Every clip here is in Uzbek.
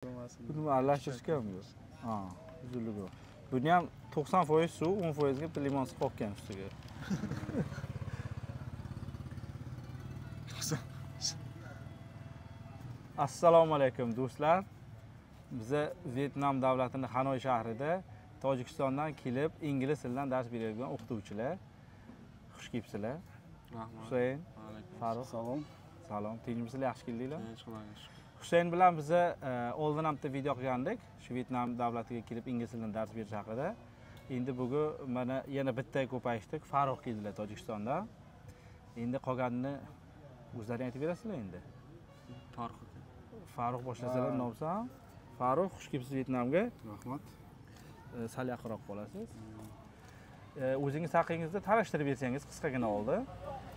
Buni aralashtirishgan bu. Ha, uzunligi. Buni ham 90% suv, 10% ga bitta limon siqib qo'ygan ustiga. Assalomu alaykum do'stlar. Biza Vyetnam davlatining Xanoy shahrida Tojikistondan kelib ingliz tilidan dars beradigan o'qituvchilar. Xush kelibsizlar. Rahmat. Husayn, Farruh. Salom. Salom. Tinchmisizlar, yaxshi keldinglar? Tinch, Xudoga shukr. Husayn bilan biza oldin ham bitta video qilgandik. Shu Vyetnam davlatiga kelib ingliz tilidan dars berish haqida. Endi bugun mana yana bitta ko'payishdik. Farruh keldilar Tojikistondan. Endi qolganini o'zlaring aytib berasizlar endi. Farruh. Farruh boshlasalar nima bo'lsa. Farruh, xush kelibsiz Vyetnamga. Rahmat. Sal yaqinroq qolasiz. O'zingiz haqingizda tanishtirib bersangiz qisqagina oldi.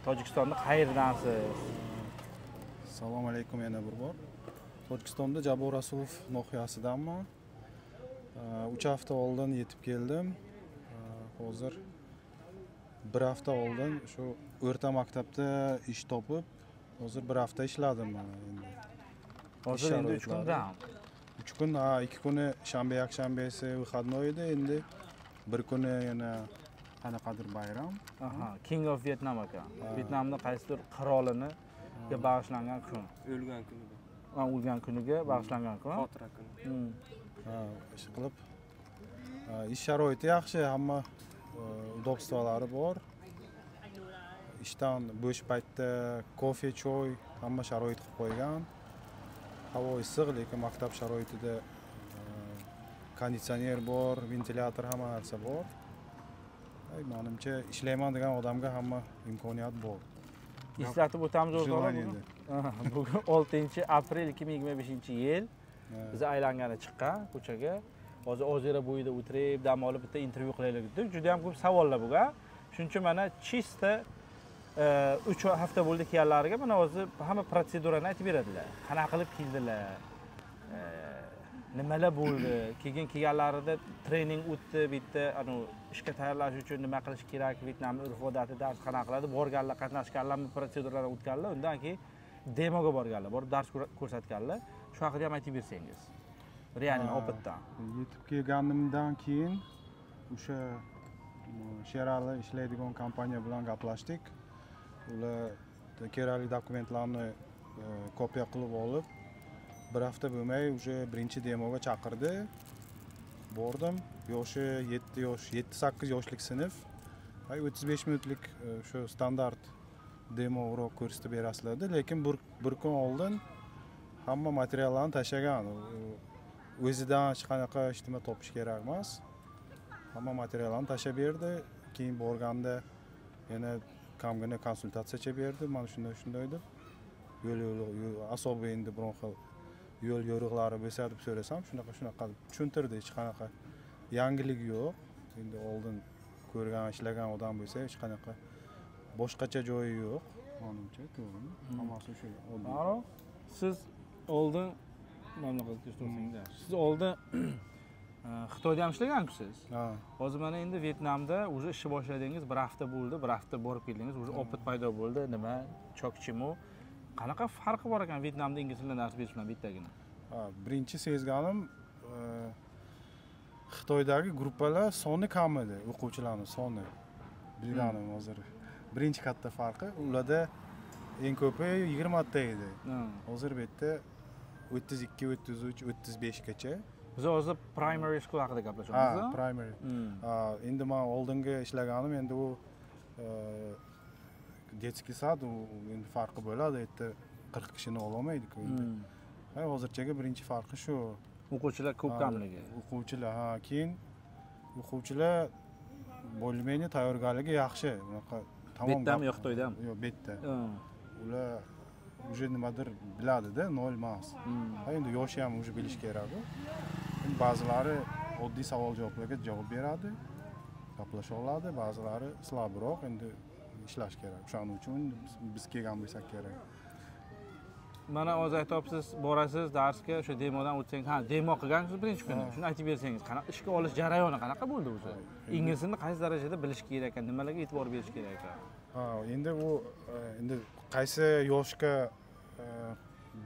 Tojikistonda qayerdansiz? Assalomu alaykum yana bir bor. Tojikistonda Jabor Rasulov nohiyasidanman. 3 hafta oldin yetib keldim. Hozir 1 hafta oldin shu o'rta maktabda ish topib, hozir 1 hafta ishladim mana endi. Hozir endi 3 kundan. 3 kun, ha, 2 kuni shanba, yakshanbasi выходной edi, endi bir kuni yana qanaqadir bayram. Aha, King of Vietnam ekan. Vyetnamning qaysidir qirolini bag'ishlangan kun. O'lgan kuniga. Ha, o'lgan kuniga bag'ishlangan kun. Xotira kuni. Ha, ish qilib, ish sharoiti yaxshi, hamma удобстволari bor. Ishdan bo'sh paytda kofe, choy, hamma sharoit qilib qo'ygan. Havo issiq, lekin maktab sharoitida konditsioner bor, ventilyator, hamma narsa bor. Menimcha ishlayman degan odamga hamma imkoniyat bor. Eslatib o'tamiz o'rtoqlar. Bugun 6-aprel 2025-yil biz aylangani chiqqan ko'chaga. Hozir ozera bo'yida o'tirib, dam olib bitta intervyu qilaylik dedik. Juda ham ko'p savollar bo'lgan. Shuning uchun mana чисто 3 hafta bo'ldi kelganlariga mana hozir hamma protsedurani aytib beradilar. Qanaqa qilib keldilar? Nimalar bo'ldi? Keyin kelganlarida trening o'tdi, bitta anu ishga tayyorlash uchun nima qilish kerak, Vyetnamning urf-odati dars qanaqa qiladi, borganlar, qatnashganlar, protseduralardan o'tganlar, undan keyin demoga borganlar, borib dars ko'rsatganlar. Shu haqida ham aytib bersangiz. Realni opitdan. Yetib kelganimdan keyin o'sha Sherali ishlaydigan kompaniya bilan gaplashdik. Ular kerakli dokumentlarni kopiya qilib olib, bir hafta bo'lmay уже birinchi demoga chaqirdi. Bordim. Yoshi 7 yosh, 7-8 yoshlik sinf. 35 minutlik shu standart demo urok ko'rsatib berasizlar dedi, lekin bir kun oldin hamma materiallarni tashlagan. O'zidan hech qanaqa hech nima topish kerak emas. Hamma materiallarni tashlab berdi. Keyin borganda yana kamgina konsultatsiyacha berdi. Mana shunday shunday deb. Yo'l asobi endi biron xil yo'l yo'riqlari bo'lsa deb so'rasam, shunaqa shunaqa deb tushuntirdi. Hech qanaqa yangilik yo'q. Endi oldin ko'rgan, ishlagan odam bo'lsa hech qanaqa boshqacha joyi yo'q. Menimcha, to'g'rimi? Hammasi o'sha oddiy. Farruh, siz oldin mamlakatga tursangiz, siz oldin Xitoyda ham ishlaganmisiz? Ha. Hozir mana endi Vyetnamda уже ishni boshladingiz, bir hafta bo'ldi, bir hafta borib keldingiz, уже opit paydo bo'ldi, nima, chok-chimu. Qanaqa farqi bor ekan Vyetnamda ingliz tilidan dars berish bilan bittagina? Ha, birinchi sezganim Xitoydagi gruppalar soni kam edi, o'quvchilarning soni. Bilganim hozir. Birinchi katta farqi ularda eng ko'pi 20 ta edi. Hozir bu yerda 32, 33, 35 gacha. Biz hozir primary school haqida gaplashamiz. Ha, primary. Endi men oldingi ishlaganim endi u детский сад, u endi farqi bo'ladi, u yerda 40 kishini ola olmaydi-ku endi. Ha, hozirchaga birinchi farqi shu. O'quvchilar ko'p kamligi. O'quvchilar, ha, keyin o'quvchilar более-менее tayyorgarligi yaxshi. Unaqa tamom. Betdami yo Xitoydami? Yo'q, betda. Ular уже nimadir biladi-da, nol emas. Ha, endi yoshi ham уже bilish kerak-ku. Endi ba'zilari oddiy savol-javoblarga javob beradi, gaplasha oladi, ba'zilari slabroq, endi ishlash kerak. O'shaning uchun biz kelgan bo'lsak kerak. Mana hozir aytyapsiz, borasiz darsga, o'sha demodan o'tsangiz, ha, demo qilgansiz birinchi kuni. Shuni aytib bersangiz, qanaqa ishga olish jarayoni qanaqa bo'ldi o'zi? Ingliz tilini qaysi darajada bilish kerak ekan, nimalarga e'tibor berish kerak ekan? Ha, endi u endi qaysi yoshga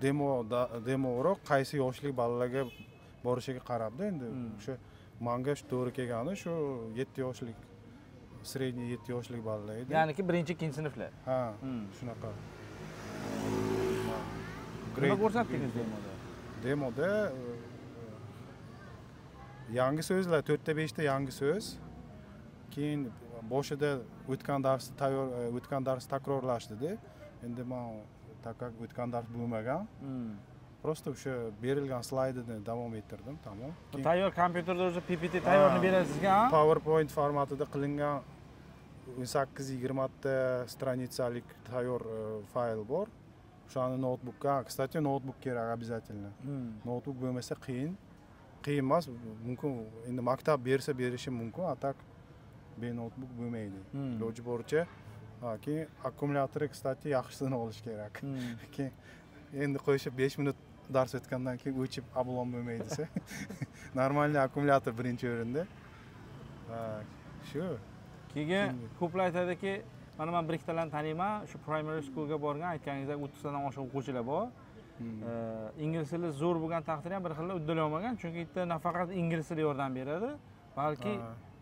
Demo урок qaysi yoshlik bolalarga borishiga qarabda endi. O'sha manga shu to'g'ri kelgani shu 7 yoshlik, средний 7 yoshlik bolalar edi. Ya'niki birinchi, ikkinchi sinflar. Ha, shunaqa. Nima ko'rsatdingiz demoda? Demoda yangi so'zlar, 4 ta 5 ta yangi so'z. Keyin boshida o'tgan darsni tayyor, o'tgan dars takrorlashdida. Endi men так как o'tgan dars bo'lmagan. Просто o'sha berilgan slaydini davom ettirdim, tamom. Tayyor kompyuterda o'zi PPT tayyorni berasizga, ha? PowerPoint formatida qilingan 18-20 ta stranitsalik tayyor fayl bor. O'shani noutbukka, кстати, noutbuk kerak обязательно. Noutbuk bo'lmasa qiyin. Qiyin emas, mumkin endi maktab bersa berishi mumkin, a так be noutbuk bo'lmaydi. Iloji boricha, keyin akkumulyatori, кстати, yaxshisini olish kerak. Keyin endi qo'yishib 5 minut dars o'tgandan keyin o'chib ablon bo'lmaydi desa. Нормальный akkumulyator birinchi o'rinda. Shu. Keyin ko'plar aytadiki, mana men bir ikkitalarni taniyman, shu primary schoolga borgan, aytganingizdek 30 tadan oshiq o'quvchilar bor. Ingliz tili zo'r bo'lgan taqdirda ham bir xil uddalay olmagan, chunki bitta nafaqat ingliz tili yordam beradi, balki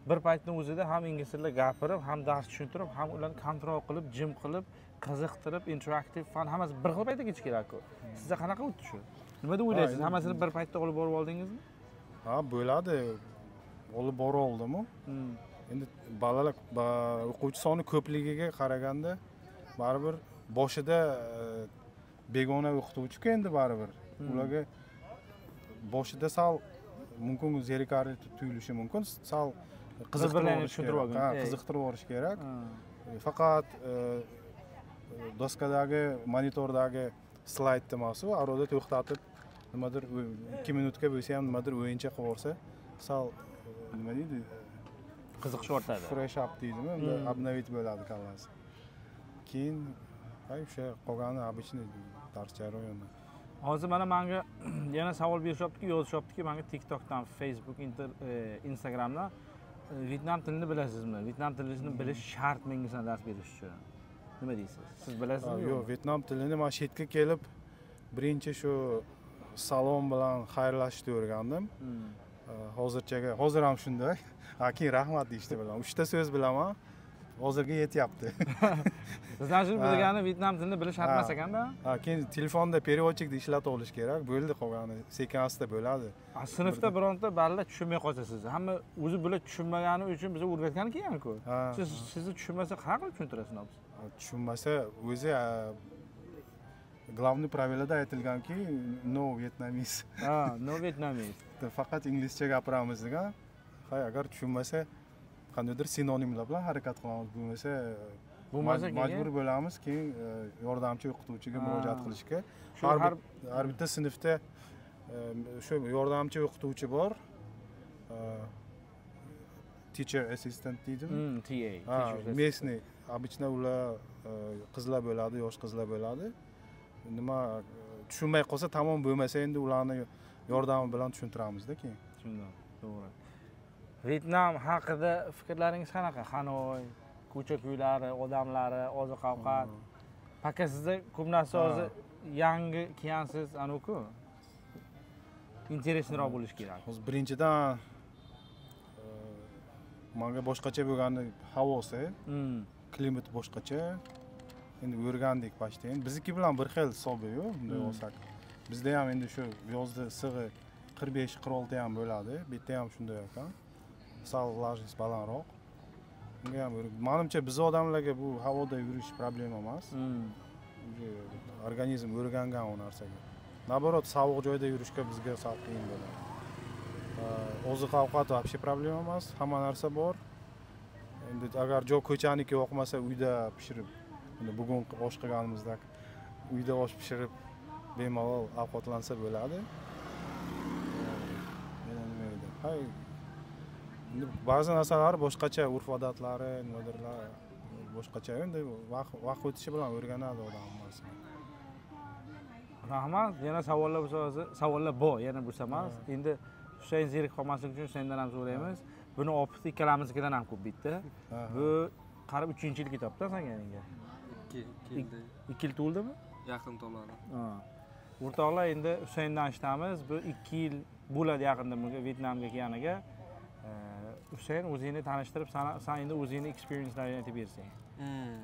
bir paytning o'zida ham ingliz tilida gapirib, ham dars tushuntirib, ham ularni kontrol qilib, jim qilib, qiziqtirib, interaktiv fan hammasi bir xil paytda ketish kerak-ku. Sizda qanaqa o'tdi shu? Nima deb o'ylaysiz? Hammasini bir paytda olib borib oldingizmi? Ha, bo'ladi. Olib bora oldim-u. Endi bolalar, o'quvchi soni ko'pligiga qaraganda baribir boshida begona o'qituvchi-ku endi baribir. Ularga boshida sal mumkin zerikarli tuyulishi mumkin, sal qiziqtirib yuborish kerak. Faqat doskadagi, monitordagi slayd emas, u orada to'xtatib nimadir 2 minutga bo'lsa ham nimadir o'yincha qilib yuborsa, sal nima deydi? Qiziqish ortadi. Fresh up deydimi? Unda обновить bo'ladi kallasi. Keyin o'sha qolgani обычный dars jarayoni. Hozir mana menga yana savol berishyaptiki, yozishyaptiki, menga TikTokdan, Facebook, Instagramdan Vyetnam tilini bilasizmi? Vyetnam tilini bilish shartmi ingliz tilida dars berish uchun? Nima deysiz? Siz bilasizmi? Yo'q, Vyetnam tilini men chetga kelib birinchi shu salom bilan xayrlashishni o'rgandim. Hozirchaga, hozir ham shunday. Keyin rahmat deyishdi bilan. 3 ta so'z bilaman. Hozirga yetyapti. Sizlar shu bilgani Vyetnam tilini bilish shart emas ekanda? Ha, keyin telefonda переводчикni ishlatib olish kerak. Bo'ldi, qolgani sekin asta bo'ladi. Sinfda bironta balla tushunmay qolsa sizni, hamma o'zi bular tushunmagani uchun bizga o'rgatgan ekan-ku. Siz sizni tushunmasa qanaqa qilib tushuntirasiz hozir? Tushunmasa o'zi главный правилада aytilganki, no Vietnamese. Ha, no Vietnamese. Faqat inglizcha gapiramiz degan. Hay, agar tushunmasa qandaydir sinonimlar bilan harakat qilamiz, bo'lmasa majbur bo'lamiz keyin yordamchi o'qituvchiga murojaat qilishga. Har bitta sinfda shu yordamchi o'qituvchi bor. Teacher assistant deydimi? TA. Местный, обычно ular qizlar bo'ladi, yosh qizlar bo'ladi. Nima tushunmay qolsa tamom, bo'lmasa endi ularni yordami bilan tushuntiramizda keyin. Tushundim, to'g'ri. Vyetnam haqida fikrlaringiz qanaqa? Xanoy, ko'cha-ko'ylari, odamlari, oziq-ovqat. Paka sizda ko'p narsa hozir yangi kelgansiz, anu-ku. Interesliroq bo'lishi kerak. Hozir birinchidan menga boshqacha bo'lgani havosi, klimat boshqacha. Endi o'rgandik почти. Endi bizniki bilan bir xil hisobi-yu, bunday olsak. Bizda ham endi shu yozda issig'i 45-46 ham bo'ladi. Bu yerda ham shunday ekan. Sal влажность balandroq. Bunga ham menimcha biz odamlarga bu havoda yurish problema emas. Organizm o'rgangan u narsaga. Наоборот, sovuq joyda yurishga bizga sal qiyin bo'ladi. Oziq-ovqat вообще problema emas, hamma narsa bor. Endi agar joy ko'chaniki yoqmasa uyda pishirib, endi bugun osh qilganimizdek uyda osh pishirib bemalol ovqatlansa bo'ladi. Yana nima edi? Hay, endi ba'zi narsalar boshqacha, urf-odatlari, nimadirlar boshqacha. Endi vaqt o'tishi bilan o'rganadi odam hammasini. Rahmat. Yana savollar bo'lsa, hozir savollar bor, yana bo'lsa emas. Endi Husayn zerikib qolmaslik uchun Husayndan ham so'raymiz. Buni opiti ikkalamiznikidan ham ko'p bitta. Bu qarib 3-yil kitobda sanganingga. 2 yil. 2 yil to'ldimi? Yaqin to'ladi. O'rtoqlar, endi Husayndan eshitamiz. Bu 2 yil bo'ladi yaqinda bunga Vyetnamga kelganiga. Husayn, o'zingni tanishtirib, san endi o'zingni experience-laringni aytib bersang.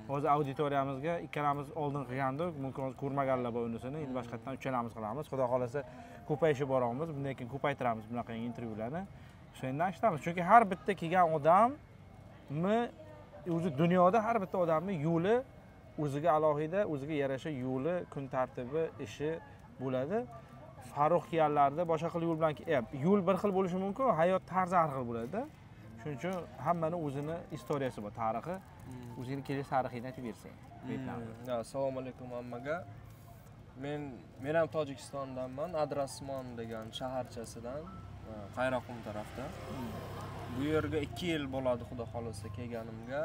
Hozir auditoriyamizga ikkalamiz oldin qilgandik, mumkin hozir ko'rmaganlar bor unisini, endi boshqatdan uchalamiz qilamiz. Xudo xolasa ko'payishib boramiz, bundan keyin ko'paytiramiz bunaqa intervyularni. Husayndan eshitamiz, chunki har bitta kelgan odamni o'zi dunyoda har bitta odamning yo'li o'ziga alohida, o'ziga yarasha yo'li, kun tartibi, ishi bo'ladi. Farruh kelganlarda boshqa xil yo'l bilan yo'l bir xil bo'lishi mumkin, hayot tarzi har xil bo'ladi-da. Shuning uchun hammani o'zini istoriyasi bor, tarixi. O'zingni kelish tarixingni aytib bersang. Assalomu alaykum hammaga. Men ham Tojikistondanman, Adrasmon degan shaharchasidan, Qayroqum tarafda. Bu yerga 2 yil bo'ladi xudo xolasa kelganimga.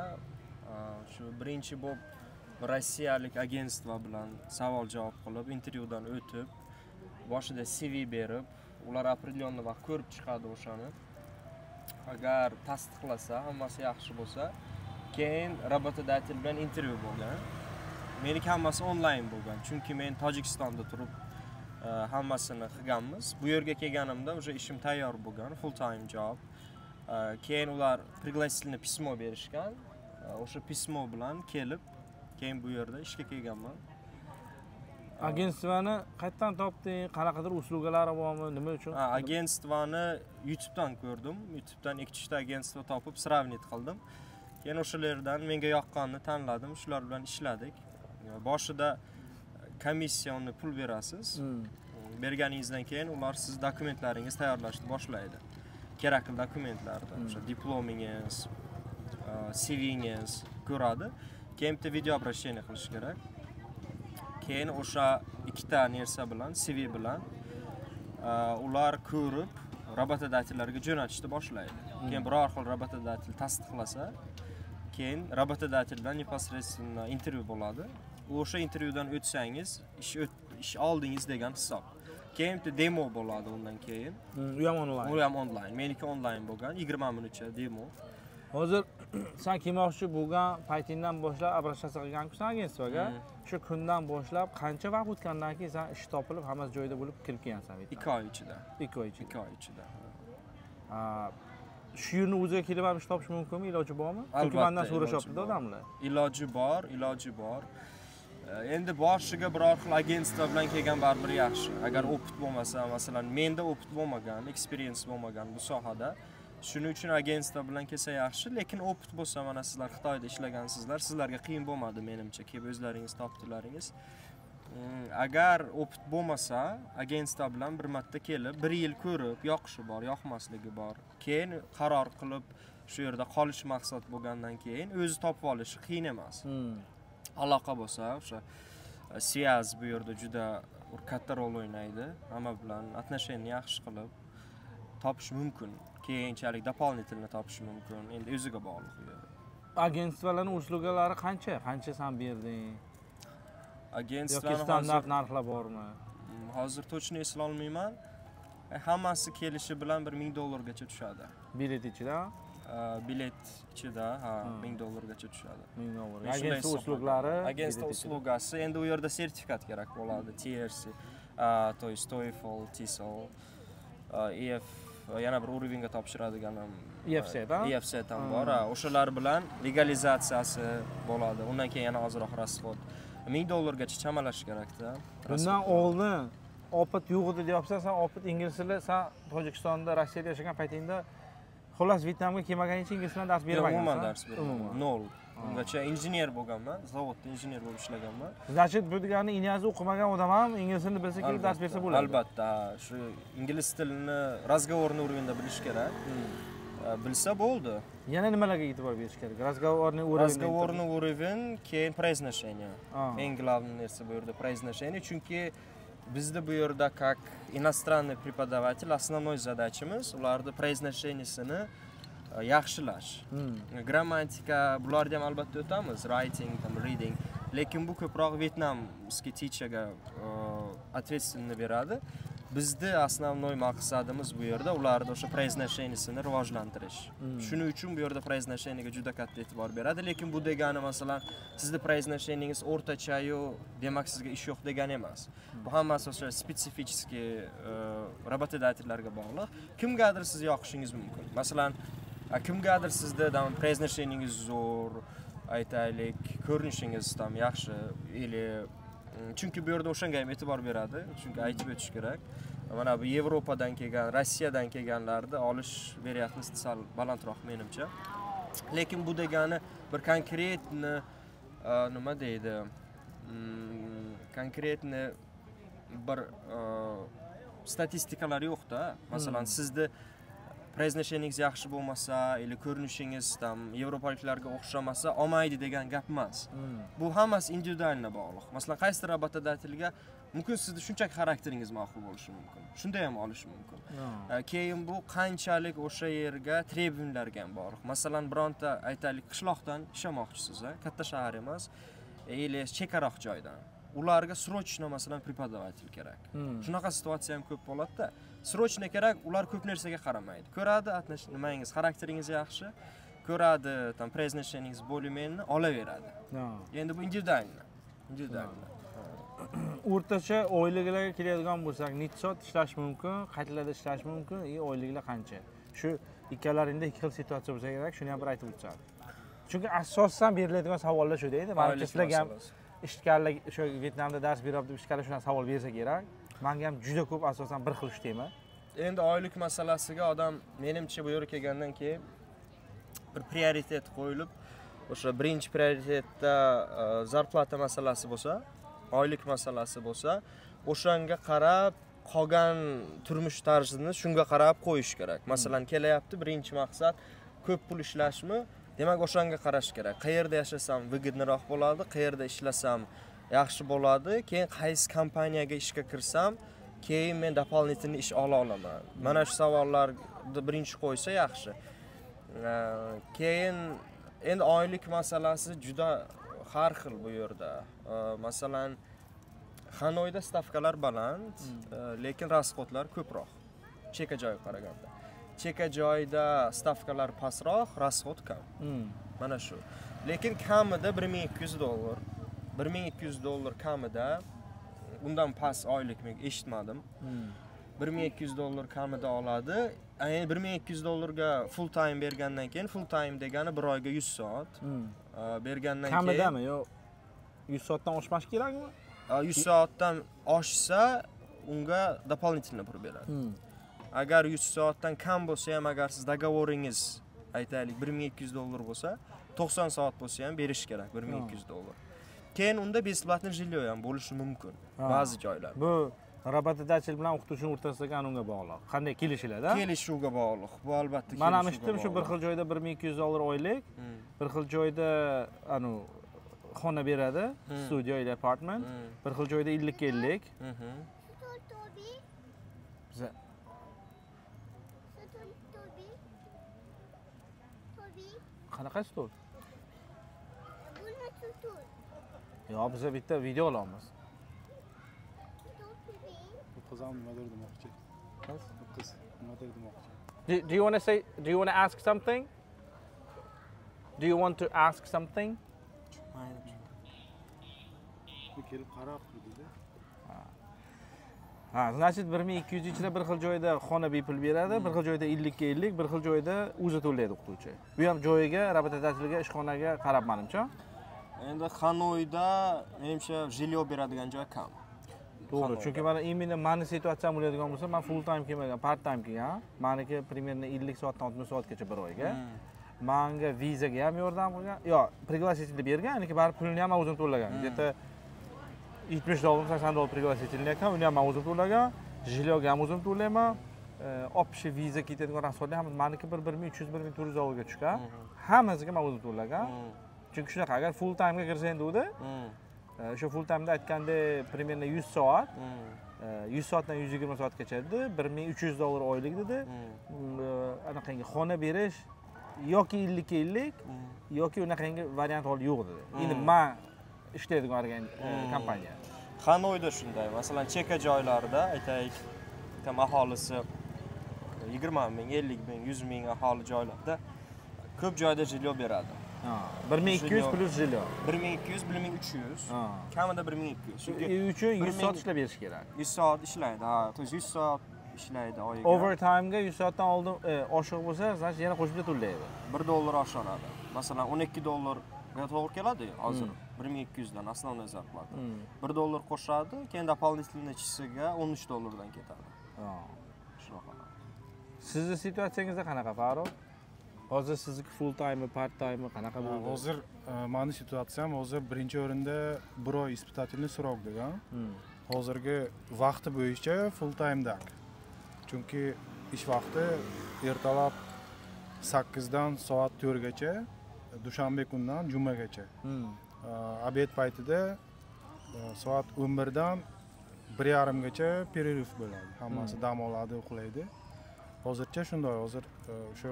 Shu birinchi bo'lib rossiyalik agentstvo bilan savol-javob qilib, intervyudan o'tib, boshida CV berib, ular определенный vaqt ko'rib chiqadi o'shani. Agar tasdiqlasa, hammasi yaxshi bo'lsa, keyin работодатель bilan intervyu bo'lgan. Meniki hammasi onlayn bo'lgan, chunki men Tojikistonda turib hammasini qilganmiz. Bu yerga kelganimda уже ishim tayyor bo'lgan, full time job. Keyin ular пригласительный письмо berishgan. O'sha pismo bilan kelib, keyin bu yerda ishga kelganman. Agentstvani qayerdan topding? Qanaqadir uslugalari bormi? Nima uchun? Agentstvani YouTube'dan ko'rdim. YouTube'dan 2-3 ta agentstvo topib, сравнить qildim. Keyin o'shalardan menga yoqqanini tanladim, shular bilan ishladik. Boshida komissiyonni pul berasiz. Berganingizdan keyin ular siz dokumentlaringiz tayyorlashni boshlaydi. Kerakli dokumentlarni, o'sha diplomingiz, CVingiz ko'radi. Keyin bitta video обращение qilish kerak. Keyin o'sha ikkita narsa bilan, CV bilan ular ko'rib работодатель larga jo'natishni boshlaydi. Keyin biror xil работодатель tasdiqlasa, keyin работодатель dan непосредственно intervyu bo'ladi. O'sha intervyudan o'tsangiz, ish oldingiz degan hisob. Keyin bitta demo bo'ladi undan keyin. U ham onlayn. U ham onlayn. Meniki onlayn bo'lgan, 20 minutcha demo. Hozir sen kelmoqchi bo'lgan paytingdan boshlab обращаться qilgan-ku sen agentstvoga. Shu kundan boshlab qancha vaqt o'tgandan keyin sen ish topilib, hammasi joyida bo'lib kirib kelgansan? 2 oy ichida. 2 oy ichida. 2 oy ichida. Shu yerni o'ziga kelib ham ish topish mumkinmi? Iloji bormi? Chunki mendan so'rashyapti odamlar. Iloji bor, iloji bor. Endi boshiga biror xil agentstvo bilan kelgan baribir yaxshi. Agar опыт bo'lmasa, masalan, menda опыт bo'lmagan, experience bo'lmagan bu sohada. Shuning uchun agentstvo bilan kelsa yaxshi, lekin опыт bo'lsa, mana sizlar Xitoyda ishlagansizlar, sizlarga qiyin bo'lmadi menimcha, kelib o'zlaringiz topdilaringiz. Agar опыт bo'lmasa, agentstvo bilan bir marta kelib, 1 yil ko'rib, yoqishi bor, yoqmasligi bor. Keyin qaror qilib, shu yerda qolish maqsad bo'lgandan keyin o'zi topib olishi qiyin emas. Aloqa bo'lsa, o'sha связь bu yerda juda katta rol o'ynaydi. Hamma bilan отношение yaxshi qilib topish mumkin. Keyinchalik дополнительно topish mumkin. Endi o'ziga bog'liq bu yerda. Agentstvolarning uslugalari qancha? Qancha san berding? Agentstvolarni yoki standart narxlar bormi? Hozir точно eslolmayman. Hammasi kelishi bilan $1000 gacha tushadi. Bilet ichida? Bilet ichida, ha, $1000 gacha tushadi. $1000. Agentstvo usluglari, agentstvo uslugasi, endi u yerda sertifikat kerak bo'ladi, TRC, to есть TOEFL, TESOL, EF, yana bir уровень ga topshiradigan ham EFC da? EFC ham bor. O'shalar bilan legalizatsiyasi bo'ladi. Undan keyin yana ozroq расход. $1000 gacha chamalash kerakda. Bundan oldin опыт yo'q edi deyapsan, sen опыт ingliz tili, sen Tojikistonda, Rossiyada yashagan paytingda xullas Vyetnamga kelmaganingcha ingliz tilidan dars bermagansan? Umuman dars bermagan. Nol. Ungacha injener bo'lganman, zavodda injener bo'lib ishlaganman. Значит, bu degani ingliz o'qimagan odam ham ingliz tilini bilsa kelib dars bersa bo'ladi. Albatta, shu ingliz tilini разговорный уровень da bilish kerak. Bilsa bo'ldi. Yana nimalarga e'tibor berish kerak? Разговорный уровень. Разговорный уровень, keyin произношение. Eng главный narsa bu yerda произношение, chunki bizda bu yerda как иностранный преподаватель основной задача miz ularni произношениесini yaxshilash. Grammatika bularni ham albatta o'tamiz, writing, tam reading, lekin bu ko'proq vietnamskiy teacherga ответственность beradi. Bizni основной maqsadimiz bu yerda ularni o'sha произношениесini rivojlantirish. Shuning uchun bu yerda произношениеga juda katta e'tibor beradi. Lekin bu degani, masalan, sizni произношениеngiz o'rtacha-yu, demak sizga ish yo'q degani emas. Bu hammasi o'sha специфический работодатель larga bog'liq. Kimgadir siz yoqishingiz mumkin. Masalan, kimgadir sizda там произношениеngiz zo'r, aytaylik, ko'rinishingiz там yaxshi или chunki bu yerda o'shanga ham e'tibor beradi. Chunki aytib o'tish kerak. Mana bu Yevropadan kelgan, Rossiyadan kelganlarni olish вероятность sal balandroq menimcha. Lekin bu degani bir конкретно nima deydi? Конкретно bir statistikalar yo'q-da. Masalan, sizni произношениеngiz yaxshi bo'lmasa или ko'rinishingiz там yevropaliklarga o'xshamasa olmaydi degan gap emas. Bu hammasi индивидуально bog'liq. Masalan, qaysidir работодатель ga mumkin sizni shunchaki xarakteringiz ma'qul bo'lishi mumkin. Shunda ham olishi mumkin. Keyin bu qanchalik o'sha yerga требования larga ham bog'liq. Masalan, bironta, aytaylik, qishloqdan ishlamoqchisiz, katta shahar emas, или chekkaroq joydan. Ularga срочно, masalan, преподаватель kerak. Shunaqa situatsiya ham ko'p bo'ladi-da. Срочно kerak, ular ko'p narsaga qaramaydi. Ko'radi, nimangiz, xarakteringiz yaxshi, ko'radi, там произношениеngiz более-менее olaveradi. Endi bu индивидуально. Индивидуально. O'rtacha oyliklarga keladigan bo'lsak, necha soat ishlash mumkin, qayerlarda ishlash mumkin, и oyliklar qancha? Shu ikkalaringda ikki xil situatsiya bo'lsa kerak, shuni ham bir aytib o'tsangiz. Chunki asosan beriladigan savollar shu deydi. Manimcha Oylik sizlarga ham masalasi. eshitganlar, o'sha Vyetnamda dars beryapti deb eshitganlar shundan savol bersa kerak. Menga ham juda ko'p asosan bir xil shu tema. Endi oylik masalasiga odam menimcha bu yerga kelgandan keyin bir prioritet qo'yilib, o'sha birinchi prioritetda зарплата masalasi bo'lsa, oylik masalasi bo'lsa, o'shanga qarab qolgan turmush tarzini shunga qarab qo'yish kerak. Masalan, kelyapti, birinchi maqsad ko'p pul ishlashmi? Demak, o'shanga qarash kerak. Qayerda yashasam выгодный roq bo'ladi, qayerda ishlasam yaxshi bo'ladi, keyin qaysi kompaniyaga ishga kirsam, keyin men дополнительный ish ola olaman. Mana shu savollarni birinchi qo'ysa yaxshi. Keyin endi oylik masalasi juda har xil bu yerda. Masalan, Xanoyda stavkalar baland, lekin расход lar ko'proq. Cheka joyga qaraganda. Cheka joyda stavkalar pastroq, расход kam. Mana shu. Lekin kamida $1200. $1200 kamida, undan past oylik men eshitmadim. $1200 kamida oladi. Endi $1200 ga full time bergandan keyin, full time degani bir oyga 100 soat bergandan keyin Kamidami yo 100 soatdan oshmash kerakmi? 100 soatdan oshsa unga дополнительно pul beradi. Agar 100 soatdan kam bo'lsa ham, agar siz договор ingiz aytaylik $1200 bo'lsa, 90 soat bo'lsa ham berish kerak $1200. Keyin unda бесплатный жилье ham bo'lishi mumkin ba'zi joylarda. Bu работодатель bilan o'qituvchining o'rtasidagi anunga bog'liq. Qanday kelishiladi? Kelishuvga bog'liq. Bu albatta Men ham kelishuvga eshitdim, shu bir bog'liq. xil joyda $1200 oylik, bir xil joyda anu xona beradi, studio или apartment, bir xil joyda 50-50. Biza qanaqa stol? Yo'q, biza bitta video olamiz. Bu qiz ham nimadir demoqchi. Bu qiz nimadir demoqchi. Do you want to say, do you want to ask something? Do you want to ask something? Bu kelib qarab turdi-da. Ha, значит 1200 ichida bir xil joyda xona bepul beradi, bir xil joyda 50-50, bir xil joyda o'zi to'laydi o'qituvchi. Bu ham joyiga, работодатель ga, ishxonaga qarab manimcha. Endi Xanoyda menimcha жилье beradigan joy kam. To'g'ri, Xanoyda. chunki mana именно mani situatsiyam bo'ladigan bo'lsa, men full time kelmagan, part time kelgan. Meniki примерно 50 soatdan 60 soatgacha bir oyga. Manga vizaga ham yordam qilgan. Yo'q, пригласительный bergan, lekin baribir pulini ham men o'zim to'lagan. Где-то 70 dollar, 80 dollar пригласительный ekan, uni ham men o'zim to'lagan. Жилье ga ham o'zim to'layman. Общий viza ketadigan расход lar ham meniki bir 1300, 1400 dollarga tushgan. Hammasiga men o'zim to'lagan. Chunki shunaqa, agar full time ga kirsang degdi, o'sha full time'da aytganda примерно 100 soat, 100 soatdan 120 soatgacha edi, 1300 dollar oylik dedi. Anaqangi xona berish yoki 50-50 yoki unaqangi variant holi yo'q dedi. Endi men ishlaydigan kompaniya. Xanoyda shunday. Masalan, cheka joylarida aytaylik, Там aholisi 20 ming, 50 ming, 100 ming aholi joylarda ko'p joyda жильё beradi. 1200 плюс жильё. 1200, 1300. Kamida 1200. Chunki Uy uchun 100 soat ishlab berish kerak. 100 soat ishlaydi, ha, то есть 100 soat ishlaydi oyiga. Overtime'ga 100 soatdan oldin oshiq bo'lsa, значит yana qo'shimcha to'laydi. 1 dollar oshiradi. Masalan, 12 dollarga to'g'ri keladi hozir 1200 dan основной зарплата. 1 dollar qo'shadi, keyin дополнительный часы ga 13 dollardan ketadi. Shunaqa. Sizni situatsiyangizda qanaqa, Farruh? Hozir sizniki full time, part time qanaqa bo'ldi? Hozir mani situatsiyam hozir birinchi o'rinda bir oy испытательный срок degan. Hozirgi vaqti bo'yicha full time'dak. Chunki ish vaqti ertalab 8 dan soat 4 gacha, dushanba kundan jumagacha. Обед paytida soat 11 dan 1:30 gacha перерыв bo'ladi. Hammasi dam oladi, uxlaydi. Hozircha shunday, hozir o'sha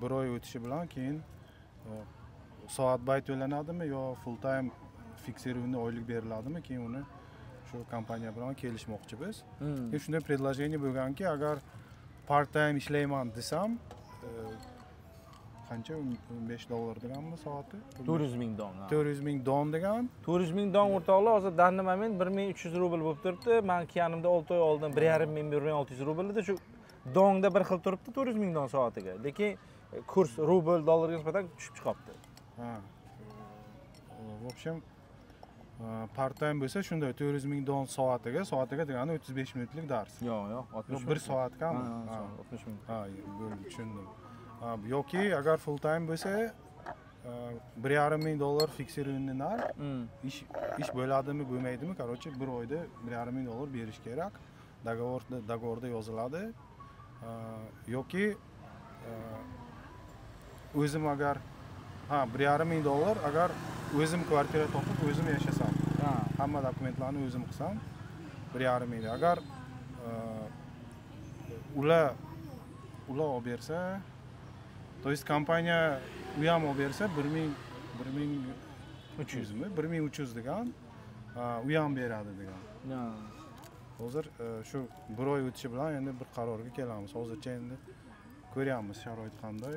bir oy o'tishi bilan keyin soatbay to'lanadimi yo full time фиксированный oylik beriladimi, keyin uni shu kompaniya bilan kelishmoqchi biz. Keyin shunday предложение bo'lganki, agar part time ishlayman desam, qancha, 15 dollar deganmi soati? 400 ming dong. 400 ming dong degan. 400 ming dong o'rtoqlar, hozir данный момент 1300 rubl bo'lib turibdi. Men kelganimda 6 oy oldin 1,5 ming, 1600 rubl edi. Shu dongda bir xil turibdi 400 ming dong soatiga. Lekin kurs rubl dollarga nisbatan tushib chiqyapti. Ha. В общем, part time bo'lsa shunday 400 ming dong soatiga, soatiga degani 35 minutlik dars. Yo'q, yo'q, 60 bir soatgami? Ha, 60 minut. Ha, bo'ldi, tushundim. Yoki agar full time bo'lsa, 1,5 ming dollar фиксированный narx. Ish bo'ladimi, bo'lmaydimi, короче, bir oyda 1,5 ming dollar berish kerak. Договор da yoziladi. Yoki o'zim agar 1,5 ming dollar agar o'zim kvartira topib o'zim yashasam, hamma dokumentlarni o'zim qilsam 1,5 ming. Agar ular olib bersa, то есть kompaniya u ham olib bersa 1300 mi? 1300 degan, u ham beradi degan. Hozir shu bir oy o'tishi bilan endi bir qarorga kelamiz. Hozircha endi ko'ryapmiz sharoit qanday.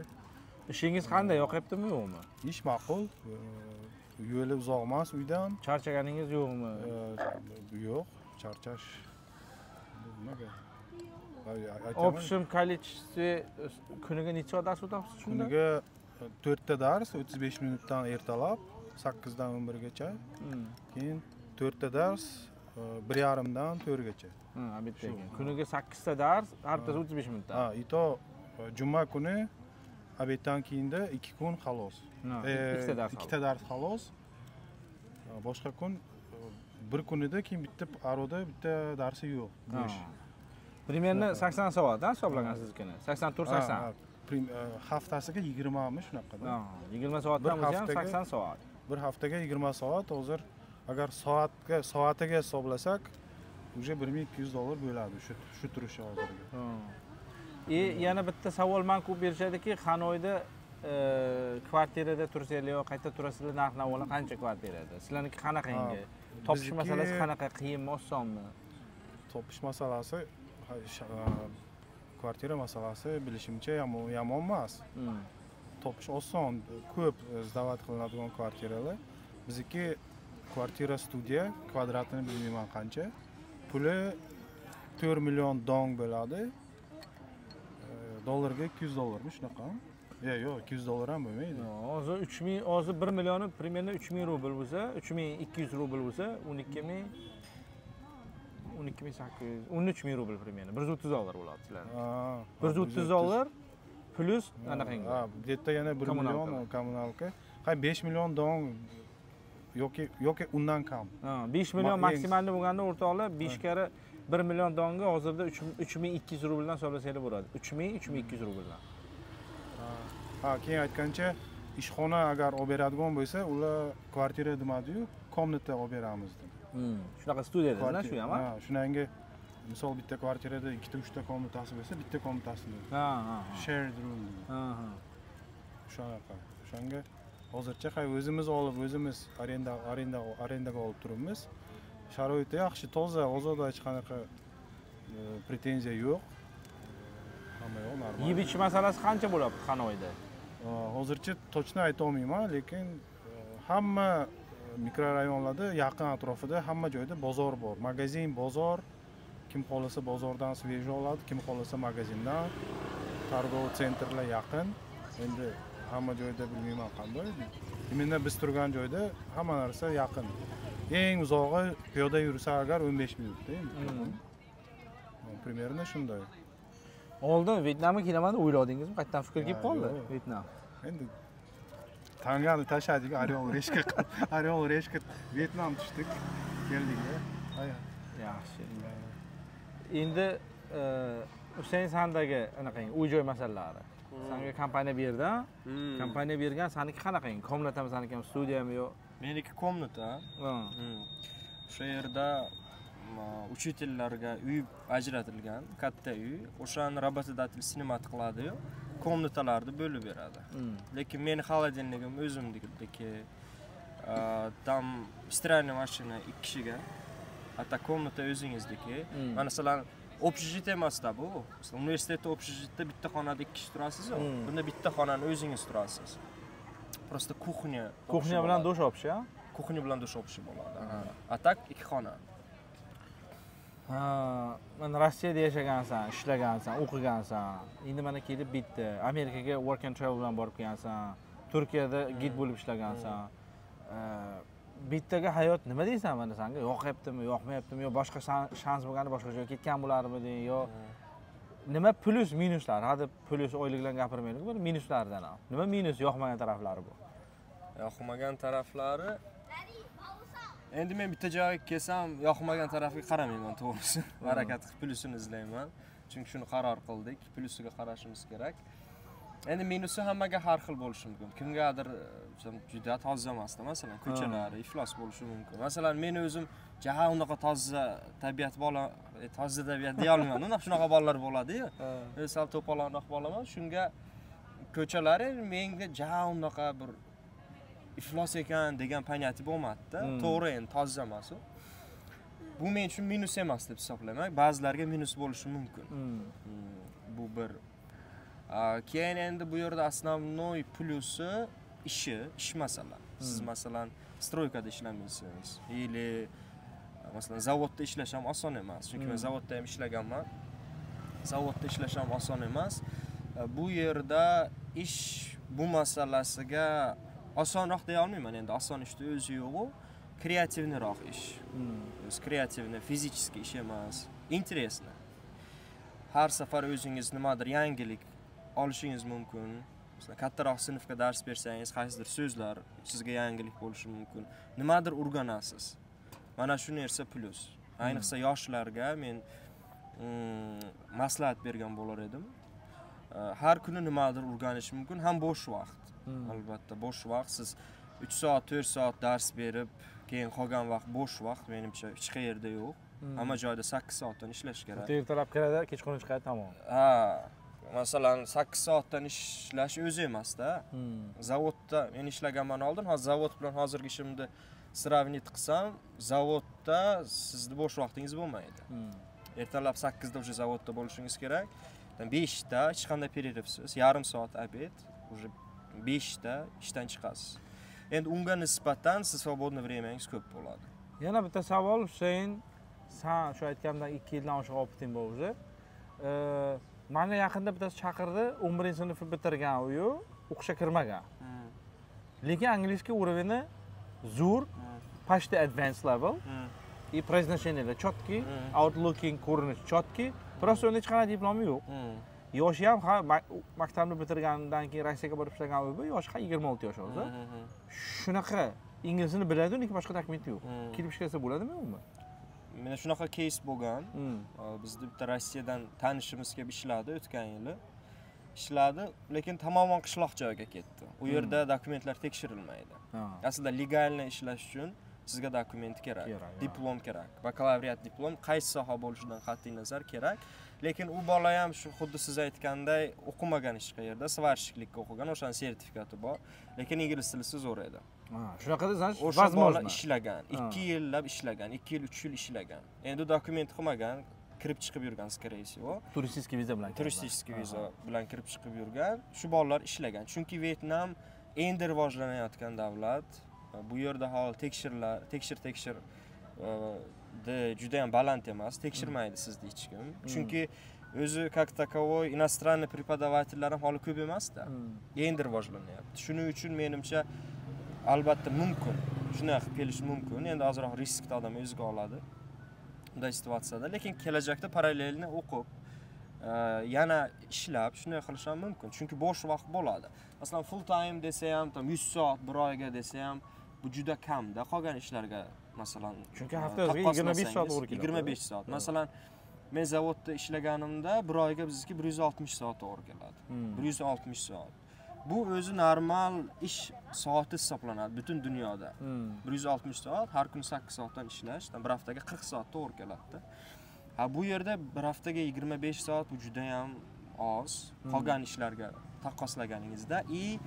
Ishingiz qanday, yoqyaptimi yo'qmi? Ish ma'qul, yo'li uzoq emas uydan. Charchaganingiz yo'qmi? Yo'q, charchash nimaga? Общем количестве kuniga necha soat dars o'tasiz shunda? Kuniga 4 ta dars, 35 minutdan ertalab 8 dan 11 gacha. Keyin 4 ta dars 1:30 dan 4 gacha. Ha, обед dan keyin. Kuniga 8 ta dars, har bittasi 35 minutdan. Ha, и то juma kuni обед dan keyinda 2 kun xolos. Ikkita dars. Ikkita dars xolos. Boshqa kun bir kunida keyin bitta aroda bitta darsi yo'q, bo'sh. Примерно 80 soat, ha, hisoblangan siznikini. 84 80. Haftasiga 20 mi shunaqada? Ha, 20 soatdan bo'lsa ham 80 soat. Bir haftaga 20 soat. Hozir agar soatiga hisoblasak, уже 1200 dollar bo'ladi shu turishi hozirgi. Yana bitta savol men ko'p berishadiki, Xanoyda kvartirada tursanglar yo qayerda turasizlar, narx-navolar qancha kvartirada? Sizlarniki qanaqangi? Topish masalasi qanaqa, qiyinmi, osonmi? Topish masalasi, kvartira masalasi bilishimcha yomon emas. Topish oson, ko'p сдавать qilinadigan kvartiralar. Bizniki kvartira studiya, kvadratini bilmayman qancha. Puli 4 million dong bo'ladi. Dollarga 200 dollarmi shunaqa? Yo'q, 200 dollar ham bo'lmaydi. Hozir 3000, hozir 1 millioni примерно 3000 rubl bo'lsa, 3200 rubl bo'lsa, 12000 12800, 13000 rubl примерно, 130 dollar bo'ladi sizlarga. 130 dollar плюс anaqangi. Ha, bu yerda yana 1 million kommunalka. Qay 5 million dong yoki undan kam. Ha, 5 million maksimalni bo'lganda o'rtoqlar 5 karra 1 million donga hozirda 3200 rubldan hisoblasanglar bo'ladi. 3000, 3200 rubldan. Ha, keyin aytgancha ishxona agar olib beradigan bo'lsa, ular kvartira demadi-yu, komnata olib beramiz dedi. Shunaqa studiyada, shu ham, ha? Shundangi misol bitta kvartirada 2 ta 3 ta komnatasi bo'lsa, bitta komnatasini. Ha, ha. Shared room deydi. Ha, ha. Shunaqa. O'shanga hozircha hay o'zimiz olib, o'zimiz arendaga olib turibmiz. Sharoiti yaxshi, toza, ozoda, hech qanaqa Pretenziya yo'q. Hamma yoq normal. Yeb ichish masalasi qancha bo'lyapti Xanoyda? Hozircha точно ayta olmayman, lekin hamma mikrorayonlarda yaqin atrofida hamma joyda bozor bor. Magazin, bozor. Kim xohlasa bozordan свежий oladi, kim xohlasa magazindan. Торговый центр lar yaqin. Endi hamma joyda bilmayman qanday. Именно biz turgan joyda hamma narsa yaqin. Eng uzog'i piyoda yursa agar 15 minutda endi. Примерно shunday. Oldin Vyetnamga kelaman deb o'yladingizmi? Qayerdan fikr kelib qoldi Vyetnam? Endi tangani tashladik, Орёл Решка, Орёл Решка, Vyetnam tushdik, keldik. Yaxshi. Endi Husayn, sandagi anaqang uy-joy masalalari. Sanga kompaniya berdi, kompaniya bergan, saniki qanaqang? Комната mi saniki ham, studiyami yo? Meniki комната. O'sha yerda учитель larga uy ajratilgan, katta uy. O'shani работодатель снимать qiladi-yu, комната larni bo'lib beradi. Lekin meni холодильник im o'zimniki. Там стиральная машина 2 kishiga. Hatto комната o'zingizniki. Masalan, общежитие emasda bu. Masalan, universitetda общежитие da bitta xonada 2 kishi turasiz-ku. Bunda bitta xonani o'zingiz turasiz. Просто кухня. Кухня bilan dush общий, a? Кухня bilan dush общий bo'ladi. А так 2 xona. Ha, mana Rossiyada yashagansan, ishlagansan, o'qigansan. Endi mana kelib bitta Amerikaga work and travel bilan borib kelgansan. Turkiyada gid bo'lib ishlagansan. Bittaga hayot nima deysan mana sanga? Yoqyaptimi, yoqmayaptimi yo boshqa shans bo'lganda boshqa joyga ketgan bo'larmiding yo nima plyus minuslar? Hadi plyus oylik bilan gapirmaylik, bir minuslardan ham. Nima minus, yoqmagan taraflari bu? Yoqmagan taraflari endi men bitta joyga kelsam, yoqmagan tarafiga qaramayman to'g'risi. Harakat qilib plyusini izlayman. Chunki shuni qaror qildik, plyusiga qarashimiz kerak. Endi minusi hammaga har xil bo'lishi mumkin. Kimgadir juda toza emasda, masalan, ko'chalari iflos bo'lishi mumkin. Masalan, men o'zim jaha unaqa toza tabiat bola, toza tabiat deya olmayman. Unaqa shunaqa bolalar bo'ladi-yu. Men sal to'polonroq bolaman. Shunga ko'chalari menga jaha unaqa bir iflos ekan degan понятие bo'lmadi-da. To'g'ri, endi toza emas u. Bu men uchun minus emas deb hisoblayman. Ba'zilarga minus bo'lishi mumkin. Bu bir. Keyin endi bu yerda основной plyusi ishi, ish masalan. Siz masalan стройка da ishlamaysiz или masalan zavodda ishlash ham oson emas. Chunki men zavodda ham ishlaganman. Zavodda ishlash ham oson emas. Bu yerda ish bu masalasiga osonroq deya olmayman endi, oson ishni o'zi yo'q-u, креативный roq ish. O'zi креативный, физический ish emas, интересно. Har safar o'zingiz nimadir yangilik olishingiz mumkin. Masalan, kattaroq sinfga dars bersangiz, qaysidir so'zlar sizga yangilik bo'lishi mumkin. Nimadir o'rganasiz. Mana shu narsa plyus. Ayniqsa yoshlarga men maslahat bergan bo'lar edim. Har kuni nimadir o'rganish mumkin, ham bo'sh vaqt. Albatta bo'sh vaqt, siz 3 soat, 4 soat dars berib, keyin qolgan vaqt bo'sh vaqt, menimcha hech qayerda yo'q. Hamma joyda 8 soatdan ishlash kerak. Ertalab kiradi, kechqurun chiqadi, tamom. Ha, masalan 8 soatdan ishlash o'zi emas-da. Zavodda men ishlaganman oldin, hozir zavod bilan hozirgi ishimni сравнить qilsam, zavodda sizni bo'sh vaqtingiz bo'lmaydi. Ertalab 8 da уже zavodda bo'lishingiz kerak. 5 da hech qanday перерыв siz, yarim soat обед, уже 5 da ishdan chiqasiz. Endi unga nisbatan siz свободный время ngiz ko'p bo'ladi. Yana bitta savol, Husayn, san shu aytganimdan 2 yildan oshiq опыт ing bor o'zi. Meni yaqinda bittasi chaqirdi, 11-sinfni bitirgan uyu, o'qishga kirmagan. Lekin английский уровень zo'r, почти advanced level. И произношение четкий, outlooking ko'rinish четкий. Просто unda hech qanday diplomi yo'q. Yoshi ham ha, maktabni bitirgandan keyin Rossiyaga borib ishlagan u, yoshi ha 26 yosh hozir. Shunaqa inglizini biladi, lekin boshqa dokumenti yo'q. Kelib ishlasa bo'ladimi umuman? Mana shunaqa кейс bo'lgan. Bizni bitta Rossiyadan tanishimiz kelib ishladi o'tgan yili. Ishladi, lekin tamoman qishloq joyga ketdi. U yerda dokumentlar tekshirilmaydi. Aslida легально ishlash uchun sizga dokument kerak, diplom kerak. Bakalavriat diplom qaysi soha bo'lishidan qat'iy nazar kerak. Lekin u bola ham shu xuddi siz aytganday o'qimagan hech qayerda, сварщик likka o'qigan, o'shaning sertifikati bor, lekin ingliz tilisi zo'r edi. Shunaqa значит, o'sha bola ishlagan, 2 yillab ishlagan, 2 yil, 3 yil ishlagan. Endi dokument qilmagan, kirib chiqib yurgan, скорее всего. Turistik viza bilan. Turistik viza bilan kirib chiqib yurgan. Shu bolalar ishlagan. Chunki Vyetnam endi rivojlanayotgan davlat. Bu yerda hali tekshir juda ham baland emas, tekshirmaydi sizni hech kim. Chunki o'zi как таковой иностранный преподаватель lar ham hali ko'p emasda. Endi rivojlanyapti. Shuning uchun menimcha albatta mumkin. Shunday qilib kelish mumkin. Endi ozroq riskni odam o'ziga oladi bunday situatsiyada, lekin kelajakda parallelni o'qib, yana ishlab shunday qilish ham mumkin. Chunki bo'sh vaqt bo'ladi. Masalan, full time desa ham, tam 100 soat bir oyga desa ham bu juda kamda qolgan ishlarga masalan. Chunki haftasiga 25 soat to'g'ri keladi. 25 soat. Masalan, men zavodda ishlaganimda bir oyga bizniki 160 soat to'g'ri keladi. 160 soat. Bu o'zi normal ish soati hisoblanadi butun dunyoda. 160 soat, har kuni 8 soatdan ishlash, bir haftaga 40 soat to'g'ri keladi. Ha, bu yerda bir haftaga 25 soat bu juda ham oz qolgan ishlarga taqqoslaganingizda. И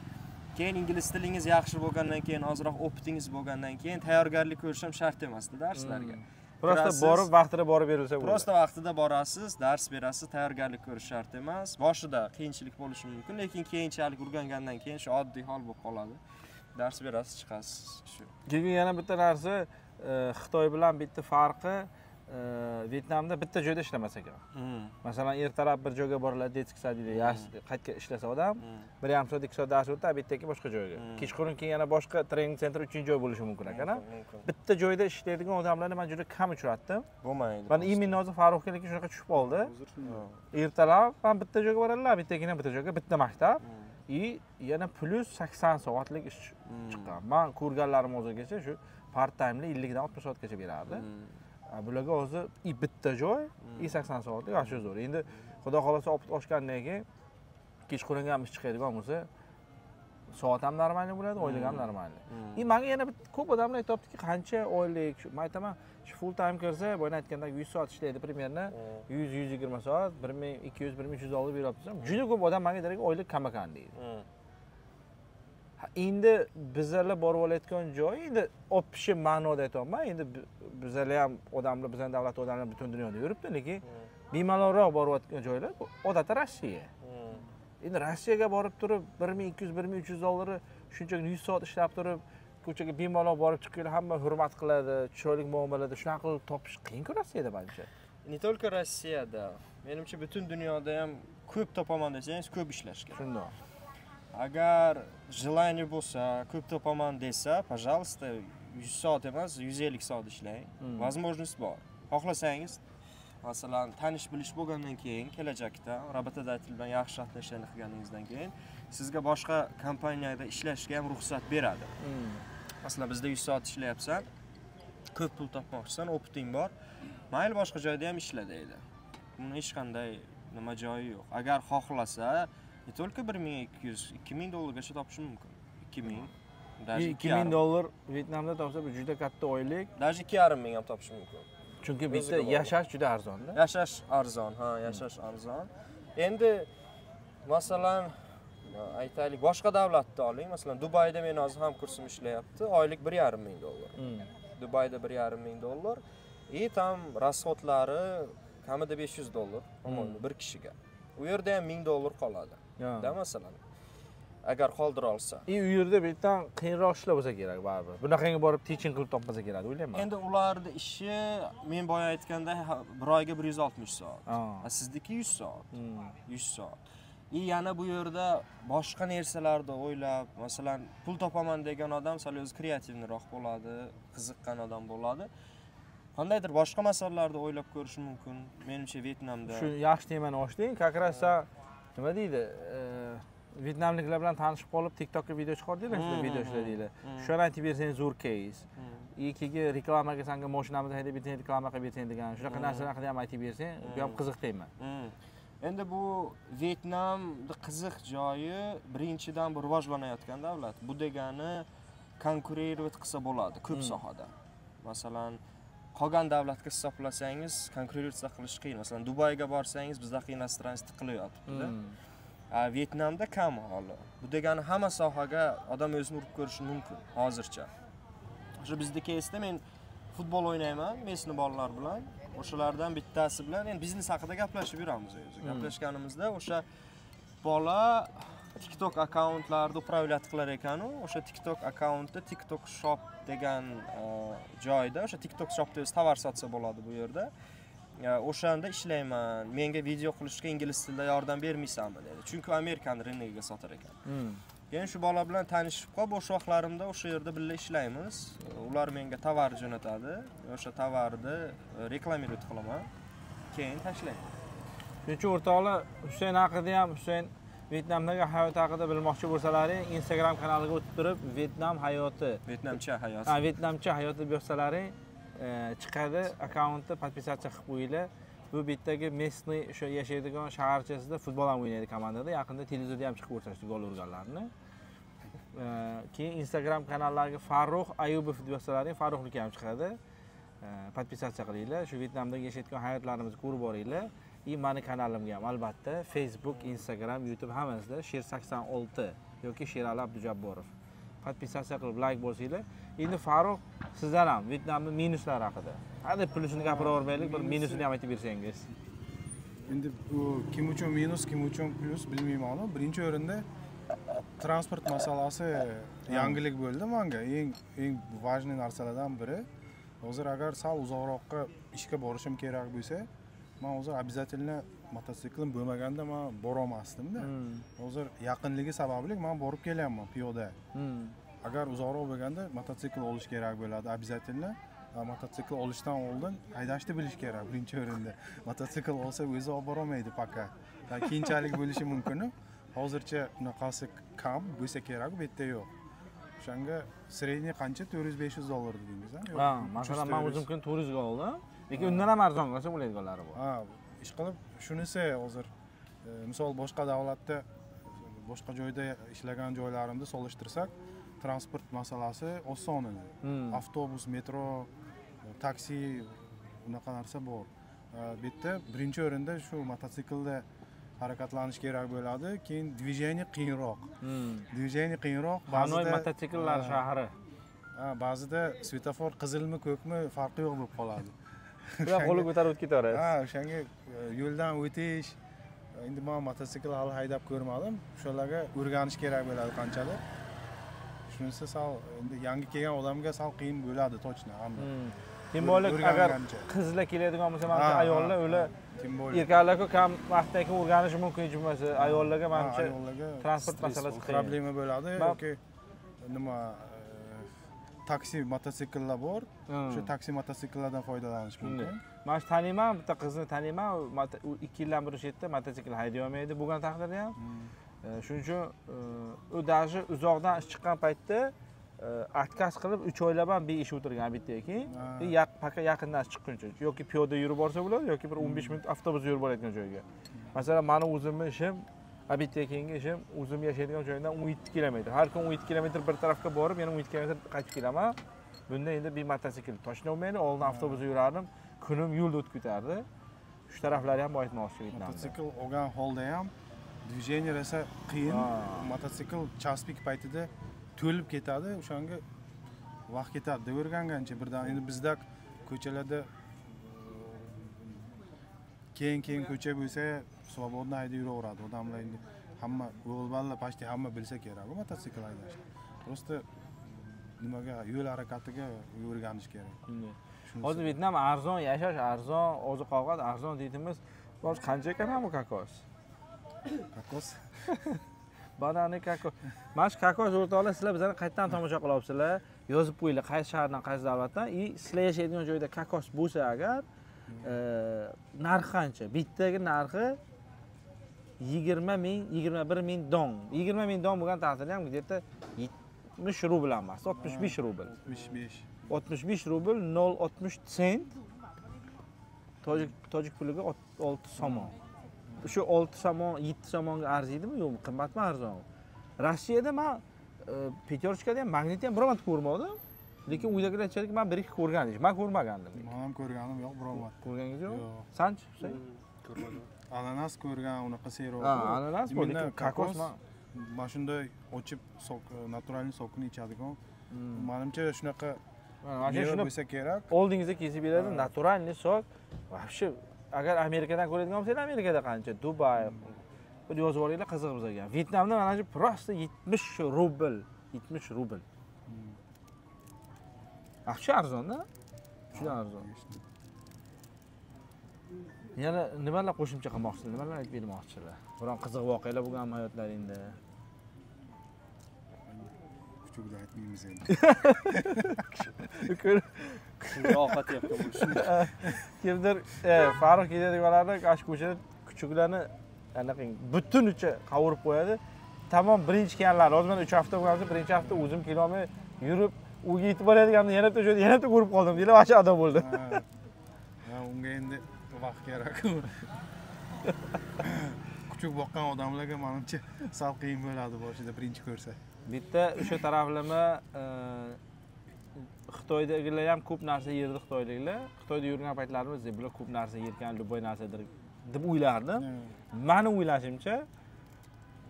keyin ingliz tilingiz yaxshi bo'lgandan keyin, ozroq опыт ingiz bo'lgandan keyin tayyorgarlik ko'rish ham shart emasdi darslarga. Просто borib vaqtida borib berilsa bo'ladi. Просто vaqtida borasiz, dars berasiz, tayyorgarlik ko'rish shart emas. Boshida qiyinchilik bo'lishi mumkin, lekin keyinchalik o'rgangandan keyin shu oddiy hol bo'lib qoladi. Dars berasiz, chiqasiz shu. Keyin yana bitta narsa, Xitoy bilan bitta farqi, Vyetnamda bitta joyda ishlamas ekan. Masalan, ertalab bir joyga boriladi, детский сад ida qaytga ishlasa odam, 1,5 soat, 2 soat dars o'tadi, обед dan boshqa joyga. Kechqurun keyin yana boshqa trening sentr 3-joy bo'lishi mumkin ekan. Bitta joyda ishlaydigan odamlarni men juda kam uchratdim. Bo'lmaydi. Mana именно hozir Farruxga lekin shunaqa tushib qoldi. Ertalab ham bitta joyga boradilar, обед dan keyin bitta joyga, bitta maktab. И yana plus 80 soatlik ish chiqqan. Men ko'rganlarim hozirgacha shu part time'li 50 dan 60 soatgacha berardi. Bularga hozir bitta joy, 80 soatlik yaxshi zo'r. Endi Xudo xolasa опыт oshgandan keyin kechqurunga ham ish chiqadigan bo'lsa, soat ham normalniy bo'ladi, oylik ham normalniy. И menga yana ko'p odamlar aytyaptiki, qancha oylik? Men aytaman, shu full time kirsa, boya aytgandek 100 soat ishlaydi примерно, 100-120 soat, 1200-1300 dollar beryapti desam, juda ko'p odam menga deydi, oylik kam ekan deydi. Endi bizlar borib olayotgan joy, endi общий ma'noda aytyapman, endi bizlar ham odamlar, bizning davlat odamlar butun dunyoda yuribdi, lekin bemalolroq borayotgan joylar odatda Rossiya. Endi Rossiyaga borib turib 1200-1300 dollarni shunchaki 100 soat ishlab turib, ko'chaga bemalol borib chiqib hamma hurmat qiladi, chiroyli muomalada, shunaqa qilib topish qiyin-ku Rossiyada manimcha. Не только Rossiyada, menimcha butun dunyoda ham ko'p topaman desangiz, ko'p ishlash kerak. Shundoq. Agar желание bo'lsa, ko'p topaman desa, пожалуйста, 100 soat emas, 150 soat ishlang. Возможность bor. Xohlasangiz, masalan, tanish bilish bo'lgandan keyin kelajakda работодатель bilan yaxshi отношения qilganingizdan keyin sizga boshqa kompaniyada ishlashga ham ruxsat beradi. Masalan, bizda 100 soat ishlayapsan, ko'p pul topmoqchisan, опыт ing bor. Mayli boshqa joyda ham ishla deydi. Buni hech qanday nima joyi yo'q. Agar xohlasa, не только 1200, 2000 dollargacha topishi mumkin. 2000, даже 2000 dollar Vyetnamda topsa bu juda katta oylik. Даже 2,5 ming ham topishi mumkin. Chunki bitta yashash juda arzon-da. Yashash arzon, ha, yashash arzon. Endi masalan, aytaylik, boshqa davlatni oling. Masalan, Dubayda men hozir ham kursim ishlayapti. Oylik 1,5 ming dollar. Dubayda 1,5 ming dollar. И там расход lari kamida 500 dollar, по-моему, bir kishiga. U yerda ham 1000 dollar qoladi. Da masalan. Agar qoldira olsa. И u yerda bitta qiyinroq ishlar bo'lsa kerak baribir. Bunaqangi borib teaching qilib topmasa kerak, o'ylayman. Endi ularning ishi men boya aytganda bir oyga 160 soat. A sizniki 100 soat. 100 soat. И yana bu yerda boshqa narsalarni o'ylab, masalan, pul topaman degan odam sal o'zi креативный roq bo'ladi, qiziqqan odam bo'ladi. Qandaydir boshqa masalalarni o'ylab ko'rish mumkin. Menimcha Vyetnamda. Shu yaxshi temani ochding. Как раз nima deydi? Vyetnamliklar bilan tanishib qolib, TikTokka video chiqardinglar, sizlar video ishladinglar. Shuni aytib bersangiz zo'r кейс. Keyin reklamaga sanga mashinamizni haydab bersang, reklama qilib bersang degan, shunaqa narsalar haqida ham aytib bersang, bu ham qiziq tema. Endi bu Vyetnamda qiziq joyi, birinchidan bu rivojlanayotgan davlat. Bu degani конкурировать qilsa bo'ladi ko'p sohada. Masalan, qolgan davlatga hisoblasangiz, конкурировать qilish qiyin. Masalan, Dubayga borsangiz, bizdaqa иностранец tiqilyotibdi. Vyetnamda kam holi. Bu degani hamma sohaga odam o'zini urib ko'rishi mumkin hozircha. O'sha bizda кейs da men futbol o'ynayman, местный bolalar bilan. O'shalardan bittasi bilan endi biznes haqida gaplashib yuramiz o'zi. Gaplashganimizda o'sha bola TikTok akkauntlarni управлять qilar ekan-u, o'sha TikTok akkauntda TikTok Shop degan joyda, o'sha TikTok Shopda o'zi tovar sotsa bo'ladi bu yerda. O'shanda ishlayman, menga video qilishga ingliz tilida yordam bermaysanmi dedi. Chunki Amerikan reytingiga sotar ekan. Keyin shu bola bilan tanishib qolib, bo'sh vaqtlarimda o'sha yerda birga ishlaymiz. Ular menga tovar jo'natadi, o'sha tovarni reklamirovat qilaman, keyin tashlayman. Shuning uchun o'rtoqlar, Husayn haqida ham, Husayn Vyetnamdagi hayot haqida bilmoqchi bo'lsalaring, Instagram kanaliga o'tib turib, Vyetnam hayoti, Vyetnamcha hayot. Ha, Vyetnamcha hayot deb yozsalaring, chiqadi, akkauntni podpisatsiya qilib qo'yinglar. Bu bittagi местный o'sha yashaydigan shaharchasida futbol ham o'ynaydi komandada. Yaqinda televizorda ham chiqib ko'rsatishdi gol urganlarni. Keyin Instagram kanallariga Farruh Ayubov deb yozsalaring, Farruhniki ham chiqadi. Podpisatsiya qilinglar. Shu Vyetnamdagi yashayotgan hayotlarimizni ko'rib boringlar. И mani kanalimga ham albatta Facebook, Instagram, YouTube hammasida Sher86 yoki Sherali Abdujabborov. Podpisatsiya qilib like bosinglar. Endi Farruh, sizlar ham Vyetnamning minuslari haqida. Hadi plyusini gapiravermaylik, bir minusini ham aytib bersangiz. Endi bu kim uchun minus, kim uchun plyus bilmayman. Birinchi o'rinda transport masalasi yangilik bo'ldi menga. Eng важный narsalardan biri. Hozir agar sal uzoqroqqa ishga borishim kerak bo'lsa, men hozir обязательно mototsiklim bo'lmaganda men bora olmasdim-da. Hozir yaqinligi sababli men borib kelyapman piyoda. Agar uzoqroq bo'lganda mototsikl olish kerak bo'ladi обязательно. Mototsikl olishdan oldin haydashni bilish kerak birinchi o'rinda. Mototsikl olsa o'zi olib bora olmaydi пока. Keyinchalik bo'lishi mumkin. Hozircha unaqasi kam bo'lsa kerak, bu yerda yo'q. O'shanga средний qancha 400-500 dollar dedingiz, ha? Ha, masalan, men o'zim kun 400 ga oldim. Lekin undan ham arzonga olsa bo'ladiganlari bor. Ha, ish qilib shunisi hozir misol boshqa davlatda, boshqa joyda ishlagan joylarimda solishtirsak, transport masalasi oson edi. Avtobus, metro, taksi unaqa narsa bor. Bu yerda birinchi o'rinda shu mototsiklda harakatlanish kerak bo'ladi, keyin движение qiyinroq. Движение qiyinroq, ba'zida mototsikllar shahri. Ha, ba'zida svetofor qizilmi, ko'kmi farqi yo'q bo'lib qoladi. Ular qo'li ko'tarib o'tib ketaveradi. Ha, o'shanga yo'ldan o'tish, endi men mototsikl hali haydab ko'rmadim. O'shalarga o'rganish kerak bo'ladi qanchalik. Shunisi sal endi yangi kelgan odamga sal qiyin bo'ladi tochni hamma. Тем более agar qizlar keladigan bo'lsa, manimcha ayollar ular erkaklar-ku kam vaqtdan keyin o'rganishi mumkin hech bo'lmasa, ayollarga manimcha transport masalasi qiyin. Problema bo'ladi yoki nima taksi mototsikllar bor. O'sha taksi mototsikllardan foydalanish mumkin. Men shu taniyman, bitta qizni taniyman, u 2 yildan beri o'sha yerda mototsikl hayday olmaydi bo'lgan taqdirda ham. Shuning uchun u даже uzoqdan ish chiqqan paytda отказ qilib 3 oylab ham bir ish o'tirgan bitta keyin paka yaqindan ish chiqquncha yoki piyoda yurib borsa bo'ladi yoki bir 15 minut avtobusda yurib borayotgan joyga. Masalan, meni o'zimni ishim, bitta keyingi ishim o'zim yashaydigan joyimdan 17 kilometr. Har kun 17 kilometr bir tarafga borib, yana 17 kilometr qaytib kelaman. Bunda endi bir mototsikl toshna olmaydi, oldin avtobusda yurardim, kunim yo'lda o'tib ketardi. Shu taraflari ham aytmoqchi edim. Mototsikl olgan holda ham движение rosa qiyin. Mototsikl час пик paytida to'lib ketadi, o'shanga vaqt ketadi o'rgangancha birdan. Endi bizda ko'chalarda keyin ko'cha bo'lsa, свободно haydab yuraveradi odamlar. Endi hamma o'g'il bolalar почти hamma bilsa kerak bu mototsikl haydashni. Просто nimaga yo'l harakatiga o'rganish kerak. Hozir Vyetnam arzon, yashash arzon, oziq-ovqat arzon deydimiz. Hozir qancha ekan bu kokos? Kokos? Banani kokos. Mana shu kokos o'rtoqlar, sizlar bizani qayerdan tomosha qilyapsizlar? Yozib qo'yinglar, qaysi shahardan, qaysi davlatdan. И sizlar yashaydigan joyda kokos bo'lsa agar, narxi qancha? Bittagi narxi 20 ming, 21 ming dong. 20 ming dong bo'lgan taqdirda ham где-то 70 rubl emas, 65 rubl. 65. 65 rubl 0.60 sent. Tojik puliga 6 somon. Shu 6 somon, 7 somonga arziydimi yo'qmi? Qimmatmi, arzonmi? Rossiyada men Pyaterochkada ham, Magnitda ham biror marta ko'rmadim. Lekin uydagilar aytishadiki, men bir-ikki ko'rgan deyish. Men ko'rmagandim. Men ham ko'rganim yo'q biror marta. Ko'rganingiz yo'q? Sanchi, Husayn? Ko'rmadim. Ananas ko'rgan, unaqa seroq. Ha, ananas bor, lekin kokos mana shunday ochib sok, naturalniy sokini ichadigan. Menimcha shunaqa Mana shuni bo'lsa kerak. Oldingizda kesib beradi, naturalniy sok. Вообще, agar Amerikadan ko'radigan bo'lsangiz, Amerikada qancha, Dubay, bir yozib olinglar, qiziq bizga. Vyetnamda mana shu просто 70 rubl, 70 rubl. Вообще arzon-da. Juda arzon. Yana nimalar qo'shimcha qilmoqchisizlar, nimalar aytib bermoqchisizlar? Biron qiziq voqealar bo'lganmi hayotlaringda? Kuchukda aytmaymiz endi. Ovqat yeyapti bo'lishi. Kimdir Farruh ketadiganlarni shu ko'chada kuchuklarni anaqa butunicha qavurib qo'yadi. Tamom birinchi kelganlar, hozir mana 3 hafta bo'lganimizda birinchi hafta o'zim kelolmay yurib, uyga yetib boradiganimda yana bitta joyda yana bitta ko'rib qoldim deylar, vahshiy odam bo'ldi. Ha, unga endi vaqt kerak. Kuchuk boqqan odamlarga menimcha sal qiyin bo'ladi boshida birinchi ko'rsa. Bitta o'sha taraflama Xitoydagilar ham ko'p narsa yerdi xitoyliklar. Xitoyda yurgan paytlarimiz bular ko'p narsa yerkan, любой narsadir deb o'ylardim. Meni o'ylashimcha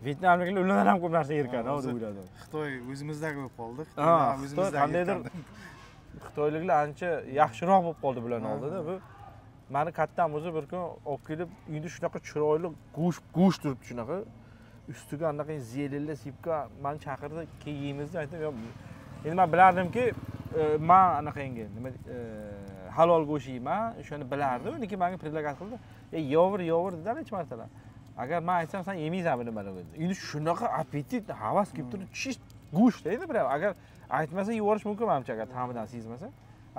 vyetnamliklar ulardan ham ko'p narsa yerkan, deb o'yladim. Xitoy o'zimizdagi bo'lib qoldi. Xitoy qandaydir xitoyliklar ancha yaxshiroq bo'lib qoldi bularning oldida. Bu meni kattam o'zi bir kun olib kelib uyda shunaqa chiroyli go'sht turibdi shunaqa. Ustiga anaqa zelinlar sepgan, meni chaqirdi, keyin yeymiz deb aytdim. Yo'q, endi men bilardimki, men anaqangi nima halol go'sht yeyman, o'shani bilardim. Lekin menga predlagat qildi. Yovir, yovir dedi necha martalar. Agar men aytsam, sen yemaysan bu nimalar dedi. Endi shunaqa appetit, havas kelib turdi, chist go'sht endi birov. Agar aytmasa yeyvorish mumkin menimcha, agar ta'midan sezmasa.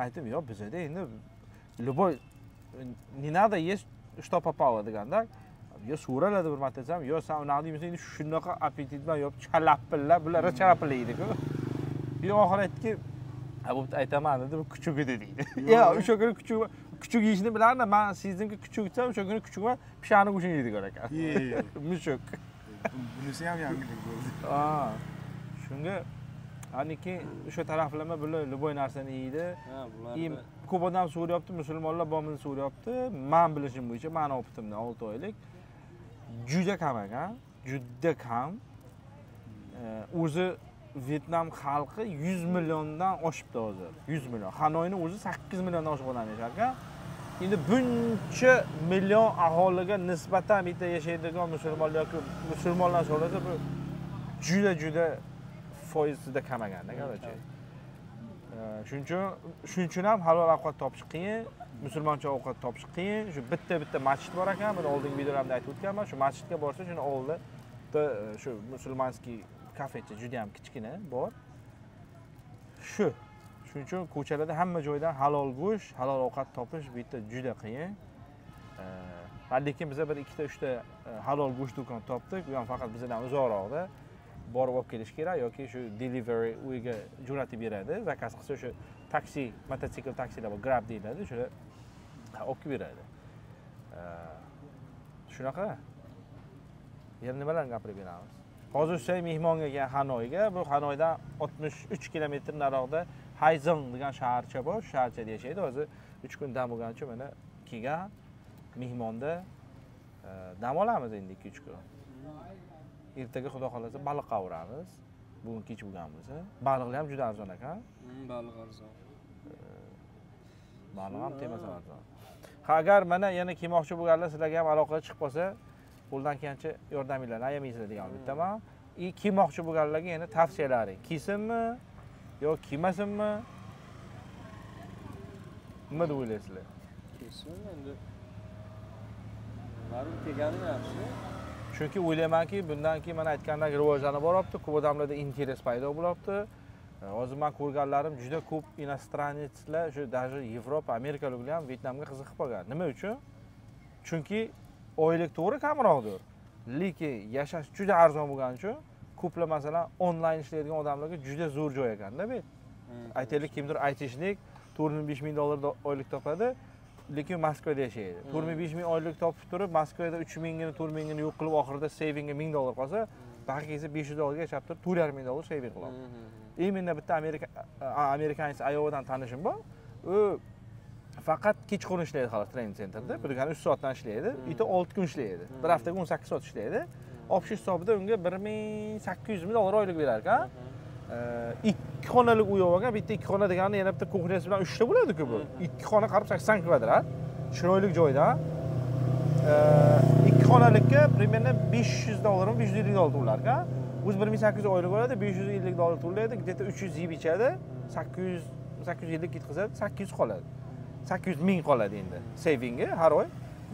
Aytdim, yo'q, bizda endi любой не надо есть что попало deganda. Yo so'raladi bir marta desam, yo sen unaqa deymisan, endi shunaqa appetit bilan yop chalapillab, bular chalapilla yeydi-ku. Bir oxir aytdiki, ha bo'pti aytaman dedi, bu kuchuk edi deydi. Yo, o'sha kuni kuchuk yeyishni bilardim, men sezdimki kuchuk desam, o'sha kuni kuchuk bilan pishani go'shtini yeydi ekan. Mushuk. Bunisi ham yangilik bo'ldi. Ha. Shunga aniki o'sha taraflama bular любой narsani yeydi. Ha, bular ko'p odam so'rayapti, musulmonlar bormini so'rayapti. Men bilishim bo'yicha, meni opitimdan 6 oylik juda kam ekan, juda kam. O'zi Vyetnam xalqi 100 milliondan oshibdi hozir. 100 million. Xanoyning o'zi 8 milliondan oshiq odam yashar ekan. Endi buncha million aholiga nisbatan bitta yashaydigan musulmonlar yoki musulmonlar so'rasa bu juda foizida kam ekanda, короче. Shuning uchun ham halol ovqat topish qiyin, musulmoncha ovqat topish qiyin. Shu bitta masjid bor ekan, buni oldingi videolarimda aytib o'tganman. Shu masjidga borsa, shuni oldida bitta shu musulmonskiy kafecha juda ham kichkina bor. Shuning uchun ko'chalarda hamma joydan halol go'sht, halol ovqat topish bu yerda juda qiyin. Lekin biza bir ikkita, uchta halol go'sht do'kon topdik. U ham faqat bizdan uzoqroqda. Borib olib kelish kerak yoki shu delivery uyga jo'natib beradi. Zakaz qilsa o'sha taksi, mototsikl taksilar bor, Grab deyiladi, o'sha olib kelib beradi. Shunaqa. Yana nimalarni gapirib beramiz? Hozir Husayn mehmonga kelgan Xanoyga, bu Xanoydan 63 kilometr naroqda Hayzong degan shaharcha bor, shu shaharchada yashaydi. Hozir 3 kun dam olgan uchun mana kelgan mehmonda dam olamiz endi 2-3 kun. Ertaga xudo xolasa baliq qovuramiz. Bugun kech bo'lgan bo'lsa. Baliqlar ham juda arzon ekan. Baliq arzon. Baliq ham temasa arzon. Ha, agar mana yana kelmoqchi bo'lganlar sizlarga ham aloqa chiqib qolsa, qo'ldan kelgancha yordaminglarni ayamaysizlar degan umiddaman. Kelmoqchi bo'lganlarga yana tavsiyalaring. Kelsinmi yo kelmasinmi? Nima deb o'ylaysizlar? Kelsin endi. Baribir kelgani yaxshi. Chunki o'ylaymanki, bundan keyin mana aytgandek rivojlanib boryapti, ko'p odamlarda interes paydo bo'lyapti. Hozir men ko'rganlarim juda ko'p иностранецlar, shu даже Yevropa, Amerikaliklar ham Vyetnamga qiziqib qolgan. Nima uchun? Chunki oylik to'g'ri kamroqdir, lekin yashash juda arzon bo'lgani uchun ko'plar masalan onlayn ishlaydigan odamlarga juda zo'r joy ekanda bu. Aytaylik, kimdir aytishlik 4 ming 5 ming dollar oylik topadi, lekin Moskvada yashaydi. 4 ming 5 ming oylik topib turib, Moskvada 3 mingini 4 mingini yo'q qilib, oxirida savinga 1000 dollar qolsa, baqa kelsa 500 dollarga yashab turib 4,5 ming dollar saving qiladi. Именно bitta amerikanец Iowadan tanishim bor. U faqat kechqurun ishlaydi xolos training centerda. Bir kuni 3 soatdan ishlaydi, ita 6 kun ishlaydi. Bir haftaga 18 soat ishlaydi. Общий hisobida unga 1800 ming dollar oylik berar ekan. 2 xonalik uy olgan, bitta 2 xona degani yana bitta kuxnyasi bilan 3 ta bo'ladi-ku bu. 2 xona qarib 80 kvadrat. Chiroyli joyda. 2 xonalikka примерно $500 $550 to'lar ekan. O'zi 1800 oylik oladi, $550 to'laydi, где-то 300 yeb ichadi, 800 850 ketkazadi, 800 qoladi. 800 ming qoladi endi savingi har oy.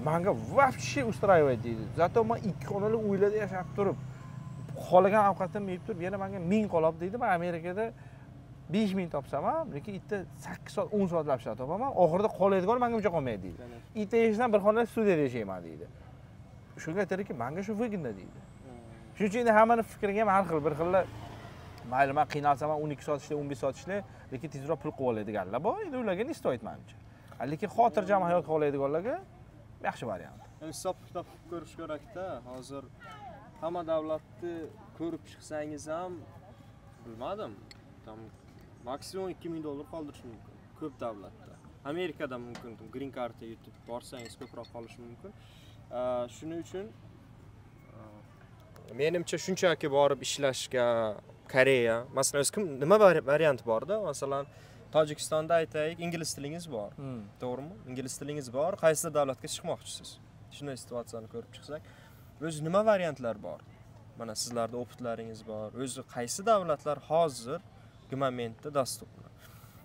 Manga вообще устраивает deydi. Зато man 2 xonali uylarda yashab turib, xohlagan ovqatimni yeb turib, yana menga 1000 qoladi deydi. Man Amerikada 5000 topsam ham, lekin bitta 8 soat, 10 soatlab ishlab topaman. Oxirida qoladigan menga uncha qolmaydi deydi. Bitta yashasam bir xonali studiyada yashayman deydi. Shunga aytadiki, menga shu выгодно deydi. Shuning uchun endi hammani fikriga ham har xil, bir xillar mayli man qiynalsam ham 12 soat ishlay, 15 soat ishlay, lekin tezroq pul qilib oladiganlar bor. Endi ularga не стоит manimcha. Lekin xotirjam hayot xohlaydiganlarga yaxshi variant. Hisob kitob qilib ko'rish kerakda. Hozir hamma davlatni ko'rib chiqsangiz ham bilmadim, там maksimum $2000 qoldirish mumkin ko'p davlatda. Amerikada mumkin, green cardga yutib borsangiz ko'proq qolishi mumkin. Shuning uchun menimcha shunchaki borib ishlashga Koreya, masalan, o'zi kim nima variant borda? Masalan, Tojikistonda aytaylik, ingliz tilingiz bor. To'g'rimi? Ingliz tilingiz bor, qaysi davlatga chiqmoqchisiz? Shunday situatsiyani ko'rib chiqsak, o'zi nima variantlar bor? Mana sizlarda опыт laringiz bor. O'zi qaysi davlatlar hozirgi momentda доступны?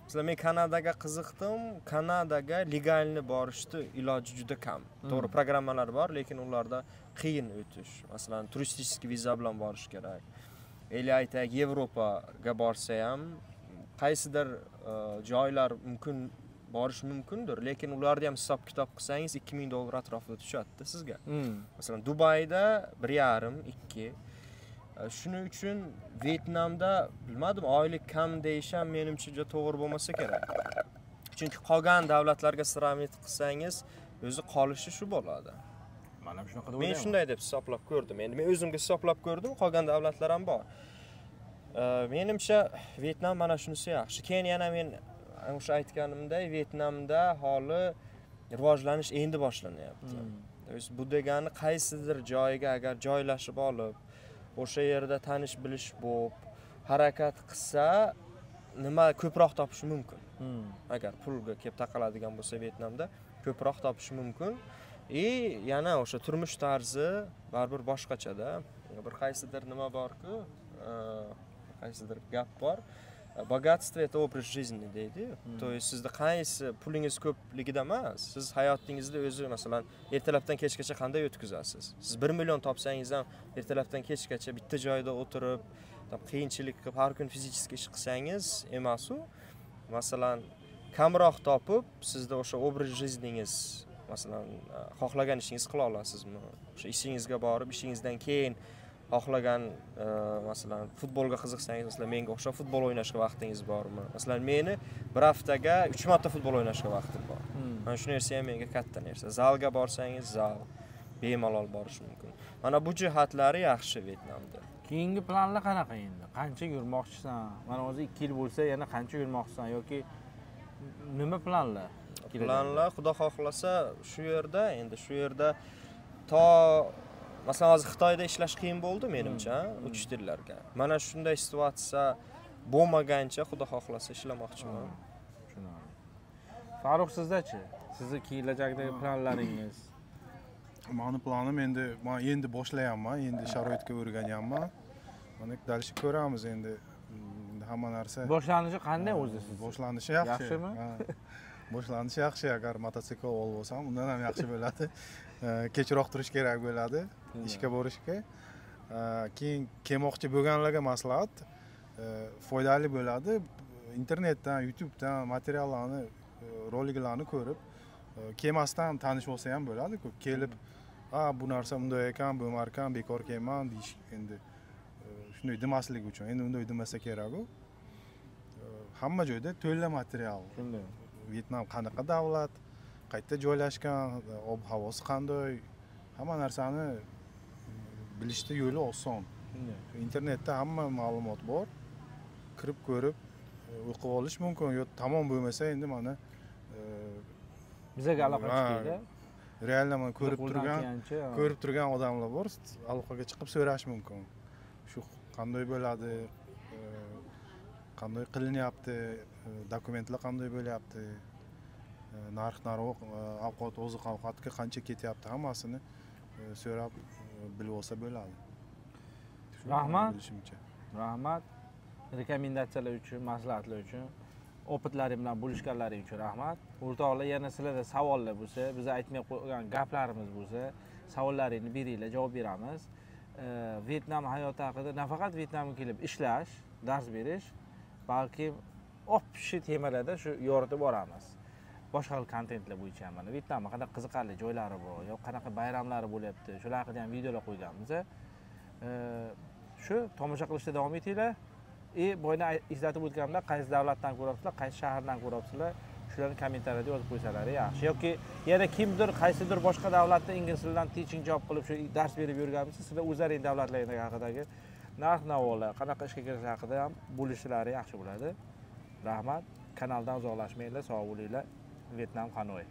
Masalan, men Kanadaga qiziqdim. Kanadaga легальный borishni iloji juda kam. To'g'ri, programmalar bor, lekin ularda qiyin o'tish. Masalan, turistik viza bilan borish kerak. Или aytaylik, Yevropaga borsa ham qaysidir joylar mumkin borish mumkindir, lekin ularda ham hisob kitob qilsangiz $2000 atrofida tushadi sizga. Masalan, Dubayda 1.5, 2. Shuning uchun Vyetnamda bilmadim, oylik kam deyish ham menimcha juda to'g'ri bo'lmasa kerak. Chunki qolgan davlatlarga сравнить qilsangiz, o'zi qolishi shu bo'ladi. Men ham shunaqa deb Men o'ylayman. shunday deb hisoblab ko'rdim. Endi men o'zimga hisoblab ko'rdim, qolgan davlatlar ham bor. Menimcha Vyetnam mana shunisi yaxshi. Keyin yana men o'sha aytganimdek, Vyetnamda holi rivojlanish endi boshlanyapti. O'zi bu degani qaysidir joyga agar joylashib olib, o'sha yerda tanish bilish bo'lib, harakat qilsa, nima ko'proq topish mumkin. Agar pulga kelib taqaladigan bo'lsa Vyetnamda ko'proq topish mumkin. И yana o'sha turmush tarzi baribir boshqachada. Bir qaysidir nima borku, qaysidir gap bor. Богатство это образ жизни deydi. То есть sizda qaysi pulingiz ko'pligida emas, siz hayotingizda o'zi masalan ertalabdan kechgacha qanday o'tkazasiz? Siz 1 million topsangiz ham ertalabdan kechgacha bitta joyda o'tirib, там qiyinchilik qilib har kun fizический ish qilsangiz emas u. Masalan, kamroq topib, sizda o'sha образ жизни ngiz, masalan, xohlagan ishingizni qila olasizmi? O'sha ishingizga borib, ishingizdan keyin xohlagan, masalan, futbolga qiziqsangiz, masalan, menga o'xshab futbol o'ynashga vaqtingiz bormi? Masalan, meni bir haftaga 3 marta futbol o'ynashga vaqtim bor. Mana shu narsa ham menga katta narsa. Zalga borsangiz, zal bemalol borish mumkin. Mana bu jihatlari yaxshi Vyetnamda. Keyingi planlar qanaqa endi? Qancha yurmoqchisan? Mana hozir 2 yil bo'lsa, yana qancha yurmoqchisan yoki nima planlar? Planlar, Xudo xohlasa, shu yerda, endi shu yerda to masalan hozir Xitoyda ishlash qiyin bo'ldi menimcha, учитель larga. Mana shunday situatsiya bo'lmagancha Xudo xohlasa ishlamoqchiman. Tushunarli. Farruh, sizdachi? Sizni kelajakdagi planlaringiz? Mani planim endi man endi boshlayapman, endi sharoitga o'rganyapman. Mana дальше ko'ramiz endi. Endi hamma narsa Boshlanishi qanday o'zi siz? Boshlanishi yaxshi. Yaxshimi? Ha. Boshlanishi yaxshi, agar mototsikl olib olsam, undan ham yaxshi bo'ladi. Kechroq turish kerak bo'ladi ishga borishga. Keyin kelmoqchi bo'lganlarga maslahat, foydali bo'ladi. Internetdan, YouTubedan materiallarni, roliklarni ko'rib, kelmasdan tanish olsa ham bo'ladi. Kelib, "A, bu narsa bunday ekan, bo'lmar ekan, bekor kelman" deyish endi shunday demaslik uchun. Endi unday demasa kerak-u. Hamma joyda to'la material. Shunday. Vyetnam qanaqa davlat, qayerda joylashgan, ob havosi qanday, hamma narsani bilishda yo'li oson. Shunday. Internetda hamma ma'lumot bor. Kirib ko'rib, o'qib olish mumkin. Yo tamom bo'lmasa endi mana Bizaga aloqa chiqinglar. Реально mana ko'rib Qo'ldan turgan, kelgancha, ha. ko'rib turgan odamlar bor, aloqaga chiqib so'rash mumkin. Shu qanday bo'ladi, Qanday qilinyapti, dokumentlar qanday bo'lyapti, narx navo, ovqat, oziq ovqatga qancha ketyapti, hammasini so'rab bilib olsa bo'ladi. Rahmat. Bilishimcha. Rahmat. Rekomendatsiyalar uchun, maslahatlar uchun, опыт laring bilan bo'lishganlaring uchun rahmat. O'rtoqlar, yana sizlarda savollar bo'lsa, biz aytmay qo'ygan gaplarimiz bo'lsa, savollaringni beringlar, javob beramiz. Vyetnam hayoti haqida nafaqat Vyetnamga kelib ishlash, dars berish, balki общий temalarda shu yoritib boramiz. Boshqa xil kontentlar bo'yicha ham mana Vyetnamda qanaqa qiziqarli joylari bor, yo qanaqa bayramlari bo'lyapti, shular haqida ham videolar qo'yganmiz. Shu tomosha qilishda davom etinglar. Boyna eslatib o'tganimda qaysi davlatdan ko'ryapsizlar, qaysi shahardan ko'ryapsizlar, shularni kommentariyada yozib qo'ysalar yaxshi. Yoki yana kimdir qaysidir boshqa davlatda ingliz tilidan teaching job qilib shu dars berib yurgan bo'lsa, sizlar o'zlaring davlatlaring haqidagi narx-navolar, qanaqa ishga kirish haqida ham bo'lishlari yaxshi bo'ladi. Rahmat. Kanaldan uzoqlashmanglar, sog' bo'linglar. Vyetnam Xanoy.